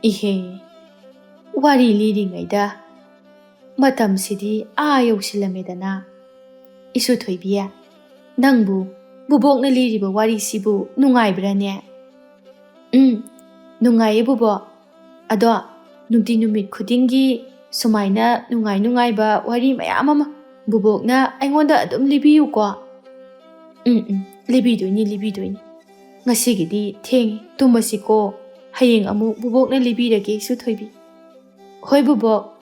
ꯏꯍꯦ, ꯋꯥꯔꯤ ꯂꯤꯔꯤꯉꯩꯗ ꯃꯇꯝꯁꯤꯗꯤ ꯑꯥ ꯌꯧꯁꯤꯜꯂꯝꯃꯦꯗꯅ꯫ ꯏꯁꯨ ꯊꯣꯏꯕꯤ, ꯅꯪꯕꯨ ꯕꯨꯕꯣꯛꯅ ꯂꯤꯔꯤꯕ ꯋꯥꯔꯤꯁꯤꯕꯨ ꯅꯨꯡꯉꯥꯏꯕ꯭ꯔꯥꯅꯦ?" "ꯎꯝ, ꯅꯨꯡꯉꯥꯏꯌꯦ ꯕꯨꯕꯣꯛ꯫ ꯑꯗꯣ ꯅꯨꯡꯇꯤ ꯅꯨꯃꯤꯠ ꯈꯨꯗꯤꯡꯒꯤ ꯁꯨꯃꯥꯏꯅ ꯅꯨꯡꯉꯥꯏ ꯅꯨꯡꯉꯥꯏꯕ ꯋꯥꯔꯤ ꯃꯌꯥꯝ ꯑꯃ ꯕꯨꯕꯣꯛꯅ ꯑꯩꯉꯣꯟꯗ ꯑꯗꯨꯝ ꯂꯤꯕꯤꯌꯨꯀꯣ꯫ ꯎꯝ, ꯎꯝ, ꯂꯤꯕꯤꯗꯣꯏꯅꯤ, ꯂꯤꯕꯤꯗꯣꯏꯅꯤ꯫ ꯉꯁꯤꯒꯤꯗꯤ ꯊꯦꯡꯉꯦ, ꯇꯨꯝꯃꯁꯤꯀꯣ꯫ ꯍꯌꯦꯡ ꯑꯃꯨꯛ ꯕꯨꯕꯣꯛꯅ ꯂꯤꯕꯤꯔꯒꯦ, ꯏꯁꯨ ꯊꯣꯏꯕꯤ꯫ ꯍꯣꯏ ꯕꯨꯕꯣꯛ,